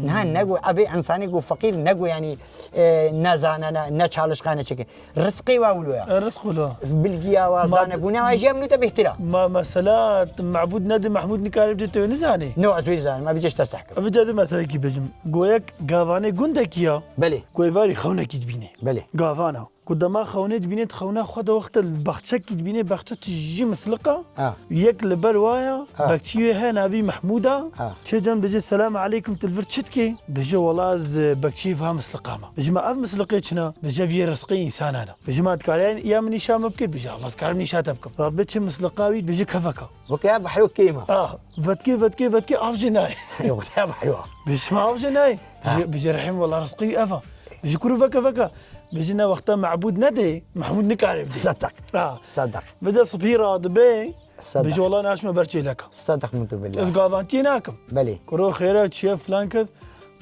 niha nego, ebê insanê ku feqîr nego yani, e, ne zane, ne, ne çalışkan, ne çekin. Rizqê wa wilo ya. E, rizq wilo. Bilgiya wa Ma- zane bûne wa jî em nû te bêhtir a. Ma mesela mebûd nedi, Mehmûd nikare bide te wê nizanê. No, ez wê zanim, ebê ceş te sehkim. Ebê cedî meselekî bêjim. Goyek gavanê gundekî ya. Belê. Goyvarî xewnekî dibîne. Belê. Gavana. Ku dema xewnê dibîne, di xewna xwe de wexte li baxçekî dibîne, baxçe tijî misliqa, Ha. yek li ber wa ya, Ha. bekçî wê heye, navî Mehmûd a, Ha. çê cem dibêje, "Selam aleykum, tu li vir çi dikê?" Dibêje, "Wela ez, e, bekçiyê va misliqa me." Dibêje, "Ma ev misliqê çi ne?" Dibêje, "Ev yê rizqê însanan e." Dibêje, "Ma dikarî ya min nîşa min bikî?" Dibêje, "Allah, ez karim nîşa te bikim." Rabê çê misliqa wî, dibêje, "Keveka." Weke ya behro kêm e. Ah, vetkê, vetkê, vetkê, av jê nayê. Weke ya behro. Dibêje, "Ma av jê nayê?" Ha. Dibêje, dibêje, "Rehîm, wela rizqê wî ev e." Ji kuru veke veke. Bêjine wexta mebûd nedê, Mehmûd nikare bidê. Sedeq. Ha. Sedeq. Bide sibhî radibê, Sedeq. bêje, "Wela naçme ber çêleka." Sedeq min tu billah. Ez gavantiyê nakim. Belê. Kuro xêre çiye filan kes,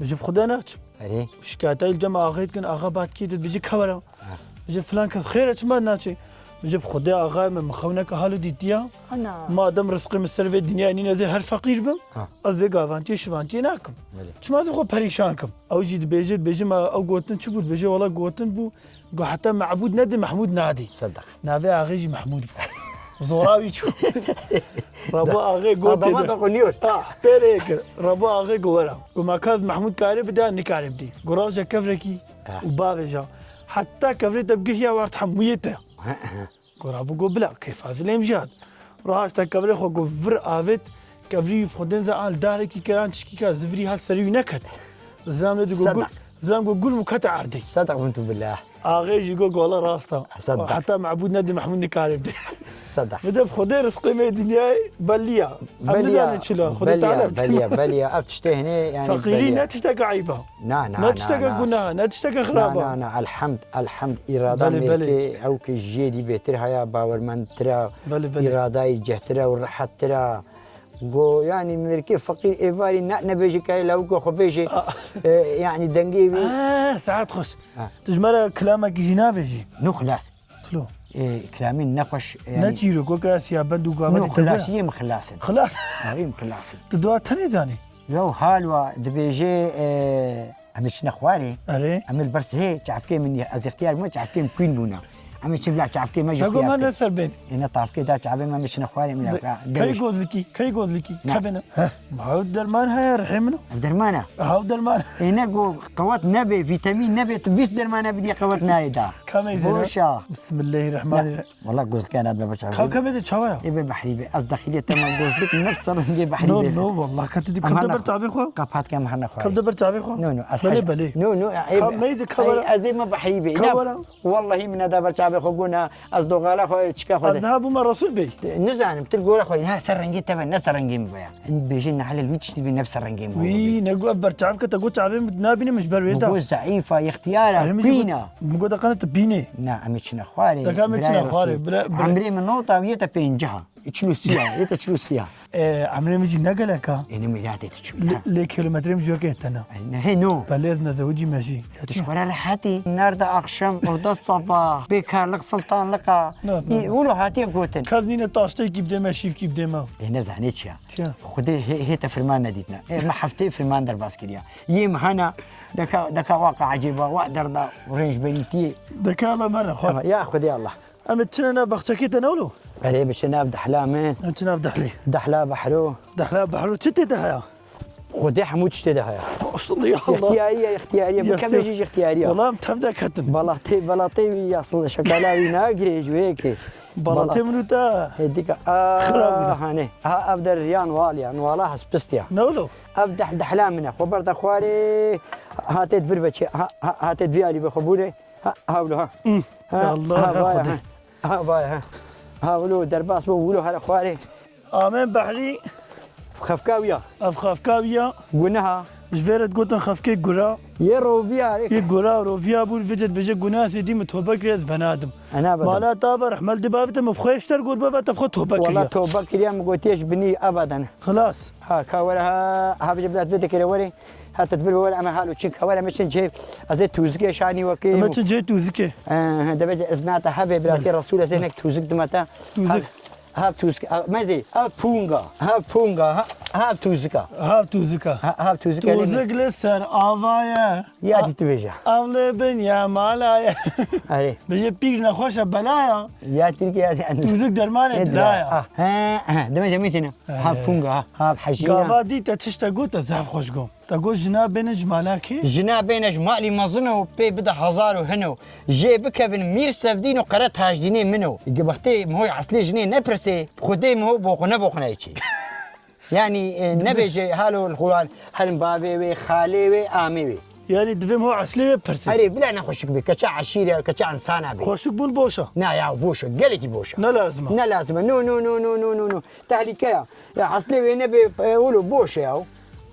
bêje, "Bi Xuda naçim." Erê. Şikayetayî li cem axê dikin, axa bat kê dit, bêje, "Kewera." Ha. Bêje, "Filan kes xêre çima naçê?" Bêje, "Bi Xwedê axayê min, min xewneke halo dîtiya. Ana. Madem rizqê min ser vê dinyayê nîne, ez ê her feqîr bim, Ha. ez vê gavantiyê şivantiyê nakim. Belê. Çima ez ê xwe perîşan kim?" Ew jî dibêje, dibêje, "Ma ew gotin çi bû?" Dibêje, "Wela gotin bû, got heta mebûd nedê, Mehmûd nadê." Sedeq. Navê axê jî Mehmûd bû. Zora wî çû. Rabo axê got Adama têde. da qunyor. Ha, têrê kir. Rabo axê got, "Wera." Got, "Ma ka ez Mehmûd karê bide, nikare bidê." Got, "Raje kevrekî Ha. û bavêja. Heta kevrê te bigihiya wert hemûyê te." Gora bû got, "Bila, kê fazilê em jî hat." Raşta kevrê xwe got, vir avêt, Kevrî xwedên ze al darekî keran çikî ka zivirî hat serî wî neket. Zilam ne digo Sedaq. Gul, zilam go gul mu kete erdê. Sedaq bintu billah. Axê jî go gola rasta. Sedaq. Heta mebûd ne di Mehmûd nikarê bide. Sedaq. Bi de Xwedê rizqê me dinyayê belliya. Em Belliya, nizanin çila. Xwedê belliya, Teala belliya, belliya. Ev tiştê hene yani Feqîrî belliya. Ne tişteka eyba. Na, na, Ne na, tişteka na. Gunaha, ne tişteka Na, xiraba. Na, na, elhamd, elhamd. Îrada Belê, belê. Mêrkê ew ki jêrî bêtir haya, bawermendtira, Belê, belê. Îradayî cehtir e û rehettira. Go, yani, mêrkê feqîr êvarî ne, nebêjî ke lewko xwe bêjê. Ah. E, yani, dengê wî Ah, saet xweş. Ha. Tu ji me re kilamekî jî nabêjî? No xilas. Çilo? E, kilamên nexweş, yani Ne çîrok, weke ez ya bend û gavê No, te xilas, yê min xilas in. Xilas? Ha, yê min xilas in. Tu dua tenê zanî? Yo, halwa dibêje, e, em ê çine xwarê. Erê. Em ê li ber sihê, çavkê min, ez ixtiyar bûme, çavkê min kûn bûna. Em ê çi bila çavkê me ji Hego xuya me bike. Ne ser bên. Ê ne tavkê da çavê me, em ê çine xwarê, min Be-, evka Key demir. Gozlikî, key gozlikî, Ne. Kebine. Heh, haw derman heye, rihê min o. Ev derman e. Haw derman. Ê ne go qewet nebe, vîtamîn nebe, tu bîst dermana bidî qewet nayê da. Kamê zêde. Boşa. Bismillahirrahmanirrahim. Wala gozlika nat me baş Ka abi. Kamê de çawa ya? Ê be behrî be. Ez dexilê te me gozlik nefs rengê behrî No, be. No, wallah, ka tu dî Em kevde hana ber çavê xwe? Kapat ke em hana xwe. Kevde ber çavê xwe? No, no, ez Belê, xeş-, belê. No, no, ê Ka be. Meyze Ay, kavara. Ez ê me behrî be. Kavara. Wallahî min neda ber çavê xwe gona, ez doxala xwe çika xwe Ez de. Niha bûme Resul Bey. Nizanim, tu gora xwe, ha ser rengê te be, ne ser rengê min be ya. Em bêjin nehale wî tiştî bî nefse rengê min Wî, be. Ne got ber çav ke te got çavê min nabîne min ji ber wê Bu da. Got zeîfa, ixtiyara, Erê, min jî got, kûyna. Min got deqene tu bînê. Na, em ê çine xwarê. Deka em ê çine xwarê, bira, bira. Emrê min nota wî yete pêncî ha. Çil û sî ya, yete çil û sî ya. E, emrê min jî ne gelek a. Ê, ne milatê tu çi Lê, ya? Lê kilometrê min jî weke tena. Ay, ne, he, no. Belê ez nezewicî me jî. Ya Tu çi? Ji xwe re rehetî. Nerede akşam, orada sabah. Bêkarlık sultanlık a. No, no, Ê, no. Wilo hatiye gotin. Kes nîne taştêkî bidê me, şîrkî bidê me. Ê, nezanê çi ya? Çi ya? Xwedê hê, hê te firman nedîtine. Ê, me heftê firman derbas kiriya. Yê me hena, deka, deka waka ecêba, wa derda, rênjberîtiyê. Deka Allah me re, xwe. Ama ya Xwedê Allah. Em ê çine nav baxçekê te ne wilo? Erê, biçe nav dehla min. Em çi nav dehlê? Dehla behro. Dehla behro çi tê de heye? Xwedê hemû tiştê de heye. Maşallah ya Allah. Ixtiyarî ye, ixtiyarî ye. Min Ixtiyar- kevê jî ji ixtiyarî ye. Wala em tev de ketin. Balatê, balatê wî ya sıl şekala wî nagirê ji wê yekê. Balatê Bala- min û te. Hê dika. Xirab bûne. Ah, hanê. Ha, ev der ya nwal ya. Nwala hespist ya. Ne wilo? Ev deh, dehla min e. Xwe ber de xwarê. Hatê di vir ve çê. Ha, ha, hatê di vî alî ve xwe bûrê. Ha, ha wilo ha. Hmm. Ha, Ya Allah, ha, ya vay, Xwedê. Ha. Ha, vay, ha. Ha, wilo derbas bû, wilo here xwarê. Amen Behrî. Xefka wî ya. Ev xefka wî ya. Guneha. Ji vê re digotin xefkê gura. Yê roviya, rê. Yê gura, roviya bû, vê ce dibêje, guneha sê dî min tobe kiriye, ez venadim. Ana bada. Mala ta ve rehmel di bavite min xweş ter got bave te xwe tobe kiriye. Wala tobe kiriye, min gotiye ji binî abadan. Xilas. Ha, ka were ha, ha, bije bilat bide kere were. Heta divir were, em halo çin ka were, em çin cê, ez ê tûzikê şanî wekê. Em çin cê tûzikê. Eh, deve ce iznata hebe, bilatê Resul ez ê nek tûzik dimete. Tûzik. Ha, ha tûzik, ha, mezê, ha punga, ha punga, ha, ha tûzika. Ha tûzika. Ha, ha tûzika, ne Tûzik li ser ava ye. Ya Ha, dî tu bêje. Ev li bin ya mala ye. Erê. Bêje pîr nexweşe bela ya. Ya Tirkiye, ya Tûzik dermanê Ne dila dila. Ya. Ah, he, he, deme cemî sene. Ha He. Punga, ha, ha hejîna. Gava dî te tişte got, te zaf xweş got. Te got jina bêne ji mala kê? Jina bêne ji malî mezin û pê bide hezar û hin û jê bikevin Mîr Sevdîn û Qere Tajdînê min û. Gibextê mihoy eslê jinê nepirsê, xwedê miho boqune boquneyê çê. Yani, e, Dibe- nebêje halo li Quran, herin bavê wê, xalê wê, amê wê. Yani divê miho eslê wê pirse. Erê, bila nexweşik bê, keça eşîre, keça insana bê. Xweşik bûn boş e. Na ya, boş e, gelekî boş e. Ne lazim e. Ne lazim e. No, no, no. Tehlîke ya. Ya eslê wê nebe, e, wilo boş e ya.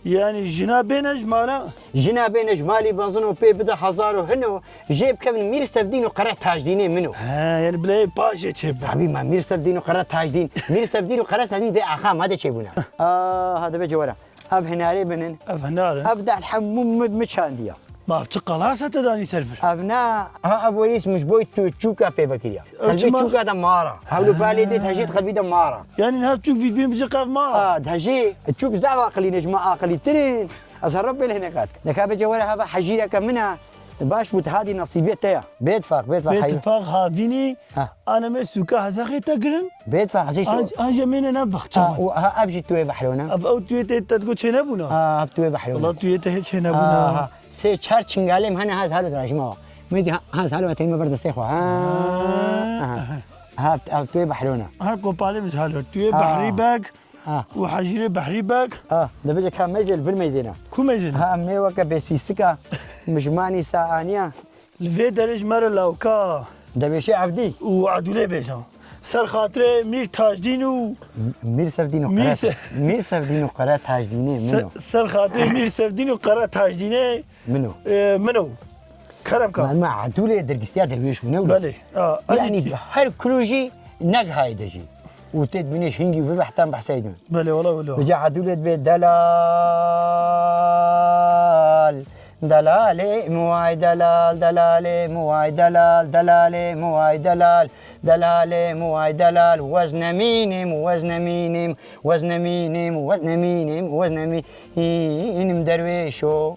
Yani jina bêne ji mala? Jina bêne ji malî mezin û pê bide hezar û hin û jê bikevin Mîr Sevdîn û Qere Tajdînê min û. He, yani bileyê paşê çê bû. Tabî ma Mîr Sevdîn û Qere Tajdîn. Mîr Sevdîn û Qere Tajdîn vê axa ma de çê bûne. Aa, ha dibê cewera. Ev hinarê binin. Ev hinar e. Ev de hemû mi, mi çandiya. Ma ev çi qalasa te danî ser vir? Ev ne, ha, ev werîs min ji bo tu çûka pê vekiriya. Ev Qelbê çima? Çûka de mara. Hewlo Ha. Balê dê hejê di qelbî de mara. Yani niha çûk vî bîn bici qev mara. A, di hejê çûk zaf aqilî ne, ji me aqilîtir in. Ez her Reb bê lehne qat. Neka bê cewere hava hejîreke min e. Baş bû, hadî nesîbê te ya. Bêtifaq, bêtifaq, Bê heyr. Tifaq havînî, Ha. Aneme sûka hezexê te girin. Bêtifaq, hezê şu- An-, anje mîne ne baxça Ha, wan. O, ha, ev jî tu yê behrona. Ev ew tu yê te, te digo çê nebûna. Ha, ev tu yê behrona. Wala tu yê te hiç çê nebûna. Ha, ha. Sê çar çingalê min hene, ha, ez halo dirajima wa. Min dî ha, ha, ez halo eteyme ber destê xwe. Ha, Ha, aha. Ha, ha. Ha, ev tu yê behrona. Ha, kopalê min ji halo. Tu yê Ha. Behrî bek. Ha. Û Hecîrê Behrî Beg. Ha, dibêje ka meyzê li vir meyzêna. Ku meyzêna? Ha, em ê weke bêsîstika, mijmanî saaniya. Li vê derê ji me re lawka. Debêşê Evdî. Û Edûlê bêjan. Ser xatirê Mîr Tajdîn û Mîr Sevdîn û Mîr Qere, Se- Mîr Sevdîn û Qere Tajdînê min o. Ser, ser xatirê Mîr Sevdîn û Qere Tajdînê Min o. E, min o. Kerem ka. Ma, ma Edûlê dergistiya derwêş bûne wilo. Belê. A, yanî her kilo jî negihayê de jî. Û tê dibînê ji hingî û vê behtan behsey dibin. Belê, wala wilo. Vêca Edûlê dibê delal. Delalê muway delal, delalê muway delal, delalê muway delal, delalê muway delal. Wez nemînim, wez nemînim, wez nemînim, wez nemînim, wez nemînim derwêşo.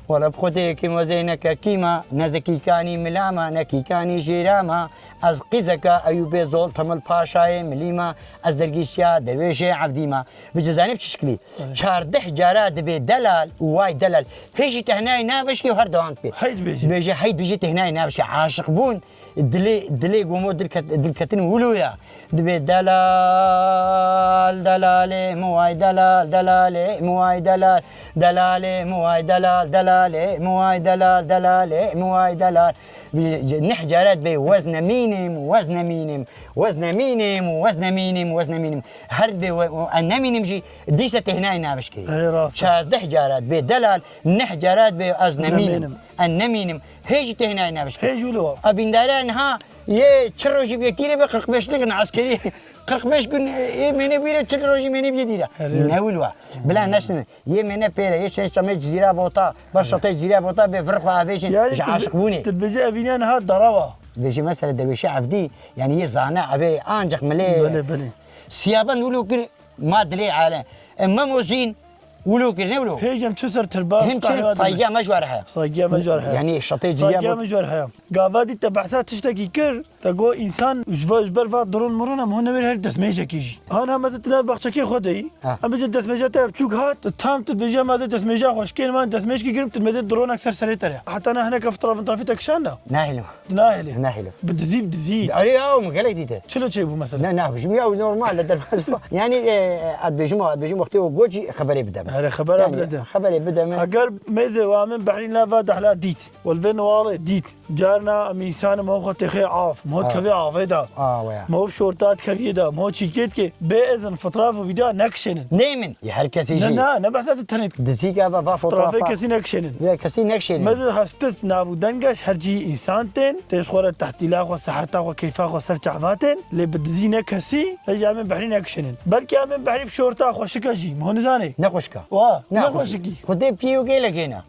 Wele bi Xwedê kim wezê neke kîma, ne zekîkanî milama, ne kîkanî jêrama. Ez qîzeka Eyûbê Zol Temel Paşayê milîma, ez dergîşiya derwêşê Evdîma. Bi cizanî bi çi şiklî? Evet. Çardeh cara dibê delal û way delal. Hê jî tehnayê navişkê û her dewan dibê. Hey dibêje. Dibêje hey dibêje tehnayê navişkê. Aşiq bûn. Dilê, dilê gomo dilket-, dilketin wilo ya. Dibê delal, delalê muway delal, delalê muway delal, delalê muway delal, delalê muway delal, delalê muway delal. Bi, neh cara dibê wez nemînim, wez nemînim, wez nemînim, wez nemînim, wez nemînim. Her dibê we, en nemînim jî dîse tehnayê navişkê. Erê rast e. Çardeh cara dibê delal, neh cara dibê ez nemînim. Nemînim. En nemînim. Hê jî tehnayê navişkê. Hê jî wilo. A bîndare niha yê çi rojî bê tîrê be qirqbeş dikin eskerî. Qirqbeş gün ê mêne bîre çil rojî mêne bîye dîre. Erê. Ne wilo. Bila neşin. Yê mêne pêre, yê şeş çamê Cizîra Bota, ber şatê Cizîra Bota bê vir xwe avêjin. Yani ji tu, aşiq bûnê. Tu dibêjî evîne niha darawa. Dibêjî mesela derwêşê Evdî, yani yê zane avê ancak milê. Belê, belê. Siyaban wilo kir, ma dilê ale. E, Memo Zîn wilo kir, ne wilo? Hêj em çi ser tirba, him çi saygîya me ji war heye. Saygîya me ji war heye. Yani şatê Cizîra Bota. Saygîya me ji war heye. Gava dî te behsa tiştekî kir, te got însan ji va, ji ber va dron miron em hûn newêr her destmêjekî jî. Han hem ez tu nav baxçekê xwe de yî. Ha. Em bêjin destmêja te ev çûk hat, tu tam tu dibêje me de destmêja xwe şikên, man destmêjkî girim, tu me de dronek ser serê te re. Heta ne hineke fotoğrafin trafî te kişanda? Nahêlo. Nahêlê. Nahêlo. Bi dizî, bi dizî. Erê ya, min gelek dîte. Çilo çêbû mesela? Ne, ne, ji min ya normal e, derbas. Yani, e, ad bêjim, ad bêjim wextê o got jî xeberê bide min. Erê, xebera bide. Xeberê bide min. Eger mêzê wa min behrî nava dehla dît. Wal vê newalê dît. Carna em însan em xwe têxê av. Em xwe dikevê avê de. A, waya. Em xwe şorta dikeviyê de. Em xwe çîkê dikê. Bê izin fotoğraf û video nekişênin. Nê min. Ya her kesî jî. Ne, ne, ne behsa tu tenê. Dizî ke va, va fotoğraf. Fotoğrafê kesî nekişênin. Vê kesî nekişênin. Mezin hespis nav û dengeş her cî însan tên. Tên ji xwe re tehtîla xwe, seheta xwe, keyfa xwe ser çava tên. Lê bi dizî ne kesî. Hêj em ê behrî nekişênin. Belkî em ê behrî bi şorta xweşike jî. Em xwe nizanê. Ne xweşika. Wa, ne xweşikî. Xwedê piyê û gêlekê ne.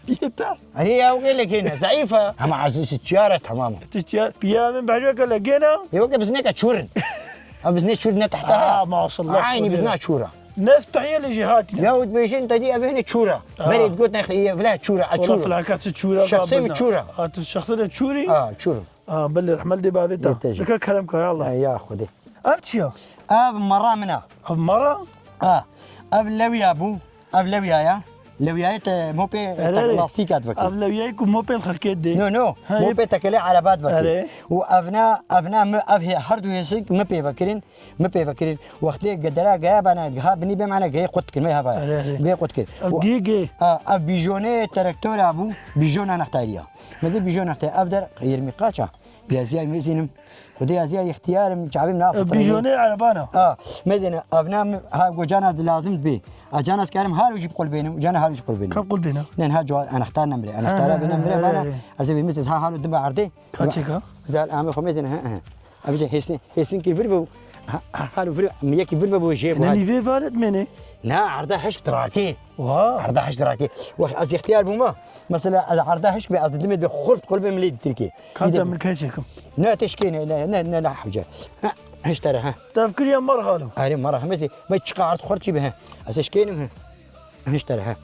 Piyê te. Erê ya, ew gelekê ne, zeîf e. Hema ez çiyar e, temam e. Tu çiyar, piya min behrî weke legê ne? Ê weke bizneke çûr in. Ev biznê çûr ne tehta he. Ah, maşallah, Aynî bizna çûr e. Ne spehiyê li jêhatî ne. Ya û dibêjin te dî ev hene çûr e. Ah. Berê digot ne, vila çûr e, a çûr. Wala filan kes çûr e. Şexsê min çûr e. Ha, tu şexsê de çûrî? Ha, çûr. Ah, belê, rehmet dê bavê te. Dika kerem ka, ya Allah. Ya Xwedê. Ev çi ya? Ev mera min e. Ev mera? Ha. Ev lewya bû. Ev lewya ya. Lewiyayê te mopê, erê, te erê, lastîka divekê. Ev lewiyayê ku mopê xelkê dê. No, no. Ha, mopê tekelê ereba divekê. Erê. Û evna, evna mi, ev hê, her du hêsing mi pê vekirin, mi pê vekirin. Wextê gedera geya bana, ha binî bê mane geyê qut dikin, me hava ya. Erê, erê. Geyê qut kir. Ev gê, gê. A, ev bîjonê terektora bû, bîjona nextariya. Mezê bîjona nextariya. Ev der yirmi kaça? Yazıya mezînim. Xwedê yazıya ixtiyar im, çavim na fitrê. Bîjonê erebana. A, mezêne, avna mi, ha, go cana di lazim bi. A, cana skarim halo jî qul benim, cana halo jî qul benim. Ka qul bena? Ne, ha, cua, anahtar nemre. Anahtar ha, bena ha, mre ha, bana. Ha. Az bir mizez ha halo dim ardê. Kaçeka? Zal ame xo mezêne, ha, ha. Abi hesin, hesin ki vir bu. Ha, ha, halo vir, mi yeki vir bu jê bu. Ne nîvê valet mene? Na, arda heşk traki. Wa. Arda heşk traki. Wa, az ixtiyar buma. Mesela, ez arda hişk be, ez didimê be xurt qulbê milê di Tirkî. Kanta min kaçekim. Ne teşkê ne, ne, ne, ne, ne hewce. Ha, hiştere, ha. Tevkiriya mar halo. Arê mara hemesi, me çiqa art xurt çi be, ha. Ez teşkênim, ha. Hiştere, ha.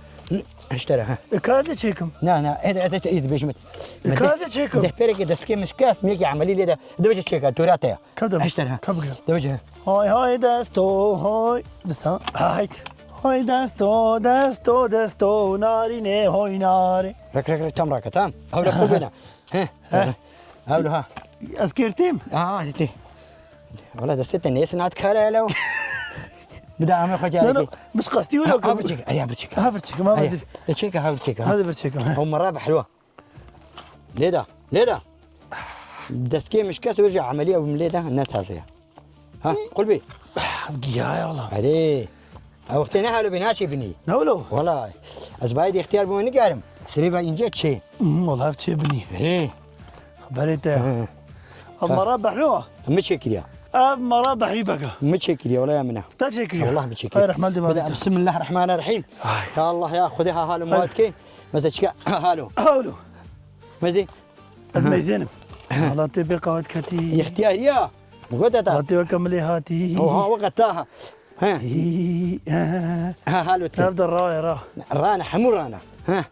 Hiştere, ha. E, kaze çekim. Na, na, ede, ede, ede, bejmet. E, kaze çekim. De pereke destke mişkast, miyeki ameli le de, de beje çeka, turate ya. Kadın. Hiştere, ha. Kabga. De beje. Hay hay desto, hay. Disa. Hay. Hoy desto, desto, desto, narînê, hoy narê. Rek, rek, rek, tam rake, tam. Hewle xwe bêne. He, he. Hewle ha. Ez kêrtêm. Ha, ha, tê. Wala destê te nêsin hat kare hele o. Bide amê xwe No, no, carekê. Min qestî wilo Ha, ha, kir. Birçek, erê, ha, birçek. Ha, birçek, ma Erê, vazif. E, çêke, ha, birçek, ha. Hadi birçek, ha. Ew mera bi helwa. Lê da, lê da. Destgê min şikest, wê jî emeliya bim lê da, ne taze ya. Ha, qulbî. Giya ya wala. Erê. Ew wextê ne halo bê, naçê binî. Ne wilo? Wala. Ez bayê de ixtiyar bûme nigerim. Sirê ve înce çê. Hmm, wala ev çê binî. Erê. Xeberê te. Hı. Ev Ha. mera behrî wa. Mi çêkiriya? Ev mera behrî beka. Mi çêkiriya, wala ya min e. Te çêkiriya? Allah mi çêkiriya. Ay, rehmel de Bide bavê te. Bismillahirrahmanirrahim. Ay. Ya Allah ya, Xwedê ha halo Ay. muat ke. Meze çike halo. Halo. Meze. Ez meyzênim. Allah te bê qawet ketî. İhtiyar ya. Xwedê ta. Hatî weke milê hatî. Oha, weke ta ha. He. Hî, he, he, he. Ha, halo te. Ev de ra ye, ra. Rana, hemû rana. Ha.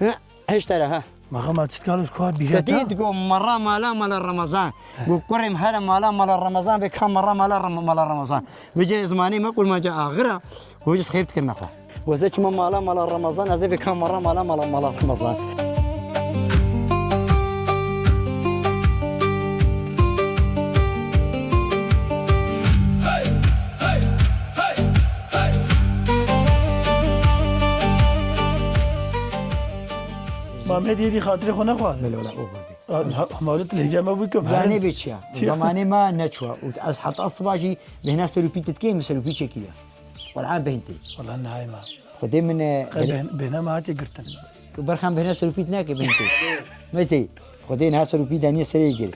Ha. Heşt tera ha. Maxama çitkalo ji ku bîra Te ta? Dît go mera mala mala Ramazan. Go kurê min here mala mala Ramazan, vê ka mera mala Ram-, mala Ramazan. Vêce zimanê me kurmanca axira. Go ji xêf dikirine xwe. Go ze çima mala mala Ramazan, ez ê vê ka mera mala mala mala Ramazan. Mamê diyê dî xatirê xwe nexwaz. Belê wala, o xwe bê. Ha, ha, hemalet lehçe me bû ke Mane filan. Bê çiya? Çiya? Zamanê me neçûya. Û ez heta siba jî bêhna serûpî te dikê, min serûpî çêkiriye. Wala bêhn tê. Wala nehayê me. Xwedê min, e, Qey bêhn-, bêhna me hatiye girtin. Berxan bêhna serûpî te nake bêhn tê. Mesê, Xwedê niha serûpî daniye serê gir.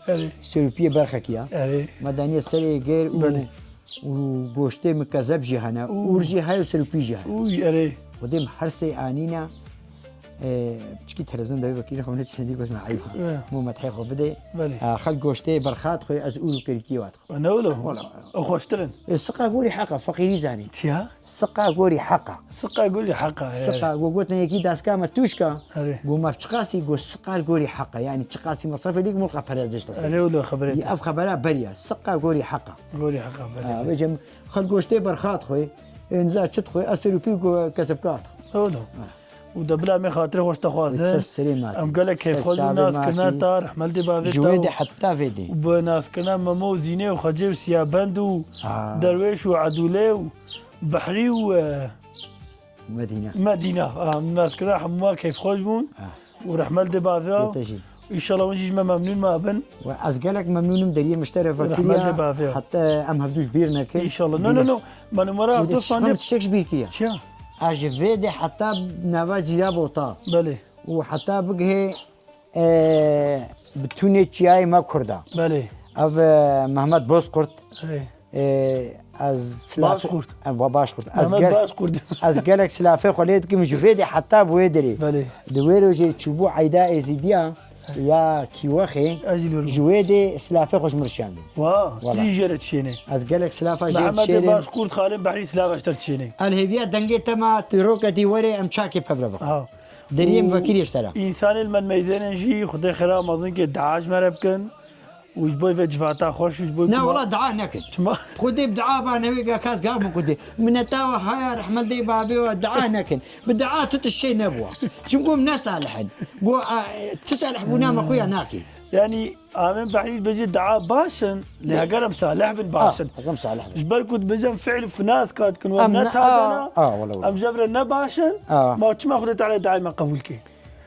Erê. Serûpiyê berxekiya. Erê. Me daniye serê gir û Belê. Û goştê min kezeb jî hene, Û. Ûr jî heye û serûpî jî heye. Ûy, erê. Xwedê min her sê anîne, e, piçkî televîzyon devê vekirî xwe ne çendî goş me eyb. E. Mo medhê xwe bidê. Belê. E, xelk goştê berxat xwe ez ûr û kerkî wat xwe. E, ne wilo? Wala. O xweştir in. E, siqa gorî heqa, feqîrî zanî. Çiya? Siqa gorî heqa. Siqa gorî heqa, e. Siqa, go gotin yekî daska me tûşka. Erê. Go me çiqasî, go siqa gorî heqa. Yani çiqasî mesrefê lîk mulqa perez dişt. Erê wilo xeberê Yî te. Ev xebera beriya. Siqa gorî heqa. Gorî heqa, belê, Ha, belê. Vêcem xelk goştê berxat xwe, ên za çit xwe, ez serûpî ku kesebka hat xwe. Oğlum. Ha. Û de bila me xatirê xweş te xwazin. Ser serê me Em gelek Ser keyfxweş çavê nas me kirina ta, rehmel dê bavê Ji ta wê û de heta vê de. û bi nas kirina Memo û Zînê û Xecê û Siyabend û Ha. Derwêş û Edûlê û Behrî û, e, Medîne. Medîne. Ah, nas kira hemû keyfxweş bûn. Ah. Û rehmel dê bavê. Yê te jî. Înşallah hûn jî ji me memnûn mabin. We ez gelek memnûn im deriyê min ji te re Rehmel vekiriya. dê bavê. Heta em hevdû ji bîr nekin. Înşallah. No, no, no. Me numara Û de hevdû çi saniye. Çik ji bîr kiriya? Çiya? Ez ji vê de heta nava Zîra Bota. Belê. Û heta bigihê, e, bi tûnê çiyayê me Kurda. Belê. Ev, e, Mehmet Bozkurt. Belê. Ê, ez Baş silafe-, kurt. E, ba-, baş kurt. Ez Mehmet gel-, Baş kurt. Ez gelek silafê xwe lê dikim ji vê de heta bi wê derê. Belê. Di wê rojê çûbû eyda Êzîdiya ya Kîwexê, Ez jî lor ji bûm. wê de silafê xwe ji min re şiyandin. Wa, Wala. Jî jê re dişêne. Ez gelek silafa jê Mehemedê dişêrim. Baş kurt, Xalên Behrî silafa ji te dişêne. El hêviya dengê te ma tu roketî were em çakê pevre bixin. Ha. Deriyê min Û vekirî ji te re. Însanê li me meyzênin jî Xwedê xêra mezin ke dua ji me re bikin. Û ji bo vê civata xweş û ji bo Na, wela dua nekin. Çima? Xwedê bi dua ba newê ga kas gav min Xwedê. Mineta we haya rehmel dê babê we dua nekin. Bi dua tu tişt çê nebûwa. Çimku em ne salih in. Go, a, tu salih bûna me xuya nakî. Yani, Amên Behrî dibêje dua baş in, lê heger em salih bin baş in. Ha, heger em salih bin. Ji ber ku dibêje em fiil û finas kat kin, em Em ne ne, tazana, a, a, wela, wela. Em ji vir re ne baş in, A. ma çima Xwedê Teala duayê me qebûl ke?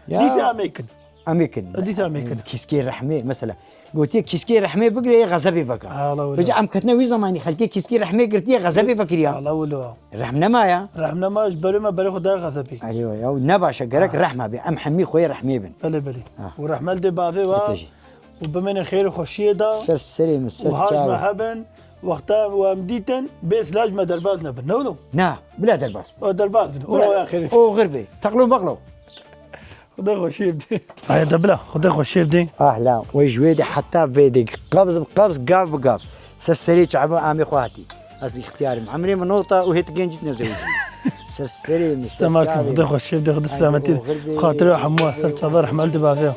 Ya. Dîsa em ê kin. Em ê kin. Dîsa em ê kin. Kîskê rehmê, mesela. Gotiye kîskê rehmê bigire, yê xezebê veke. Ala wele. Vêca em ketine wî zemanî, xelkê kîskê rehmê girtiye, xezebê vekiriya. Ala wele. Rehm nema ya. Rehm nema, ji berê me berê xwe daye xezebê. Erê wa ya, ne baş e, gerek Ha. rehma be. Em hemî xweyê rehmê bin. Belê, belê. Ha. Û rehmel dê bavê wa. Ete jî. Û bimêne xêr û xweşiyê de. Ser serê min, ser Û haj me çavê. hebin, wexta we em dîtin, bê silav ji me derbas nebin. Ne wilo? Na, bila derbas bin. O derbas bin. Bila. O ya xêr. O xir be. Teqlo meqlo. Xwedê xweşiyê bidê. Aye de bila, Xwedê xweşiyê bidê. Ahla, we ji wê de heta vê de qebz bi qebz, gav bi gav. Ser serê çavê amê xwe hatî. Ez îxtiyar im. Emrê min nota û hêt genc nezewicî. Ser serê min, ser Dema çavê Xwedê min. xweşiyê bidê, Xwedê Ay, selametî. o xir be. Xatirê hemû ser çava rehmel dê bavê.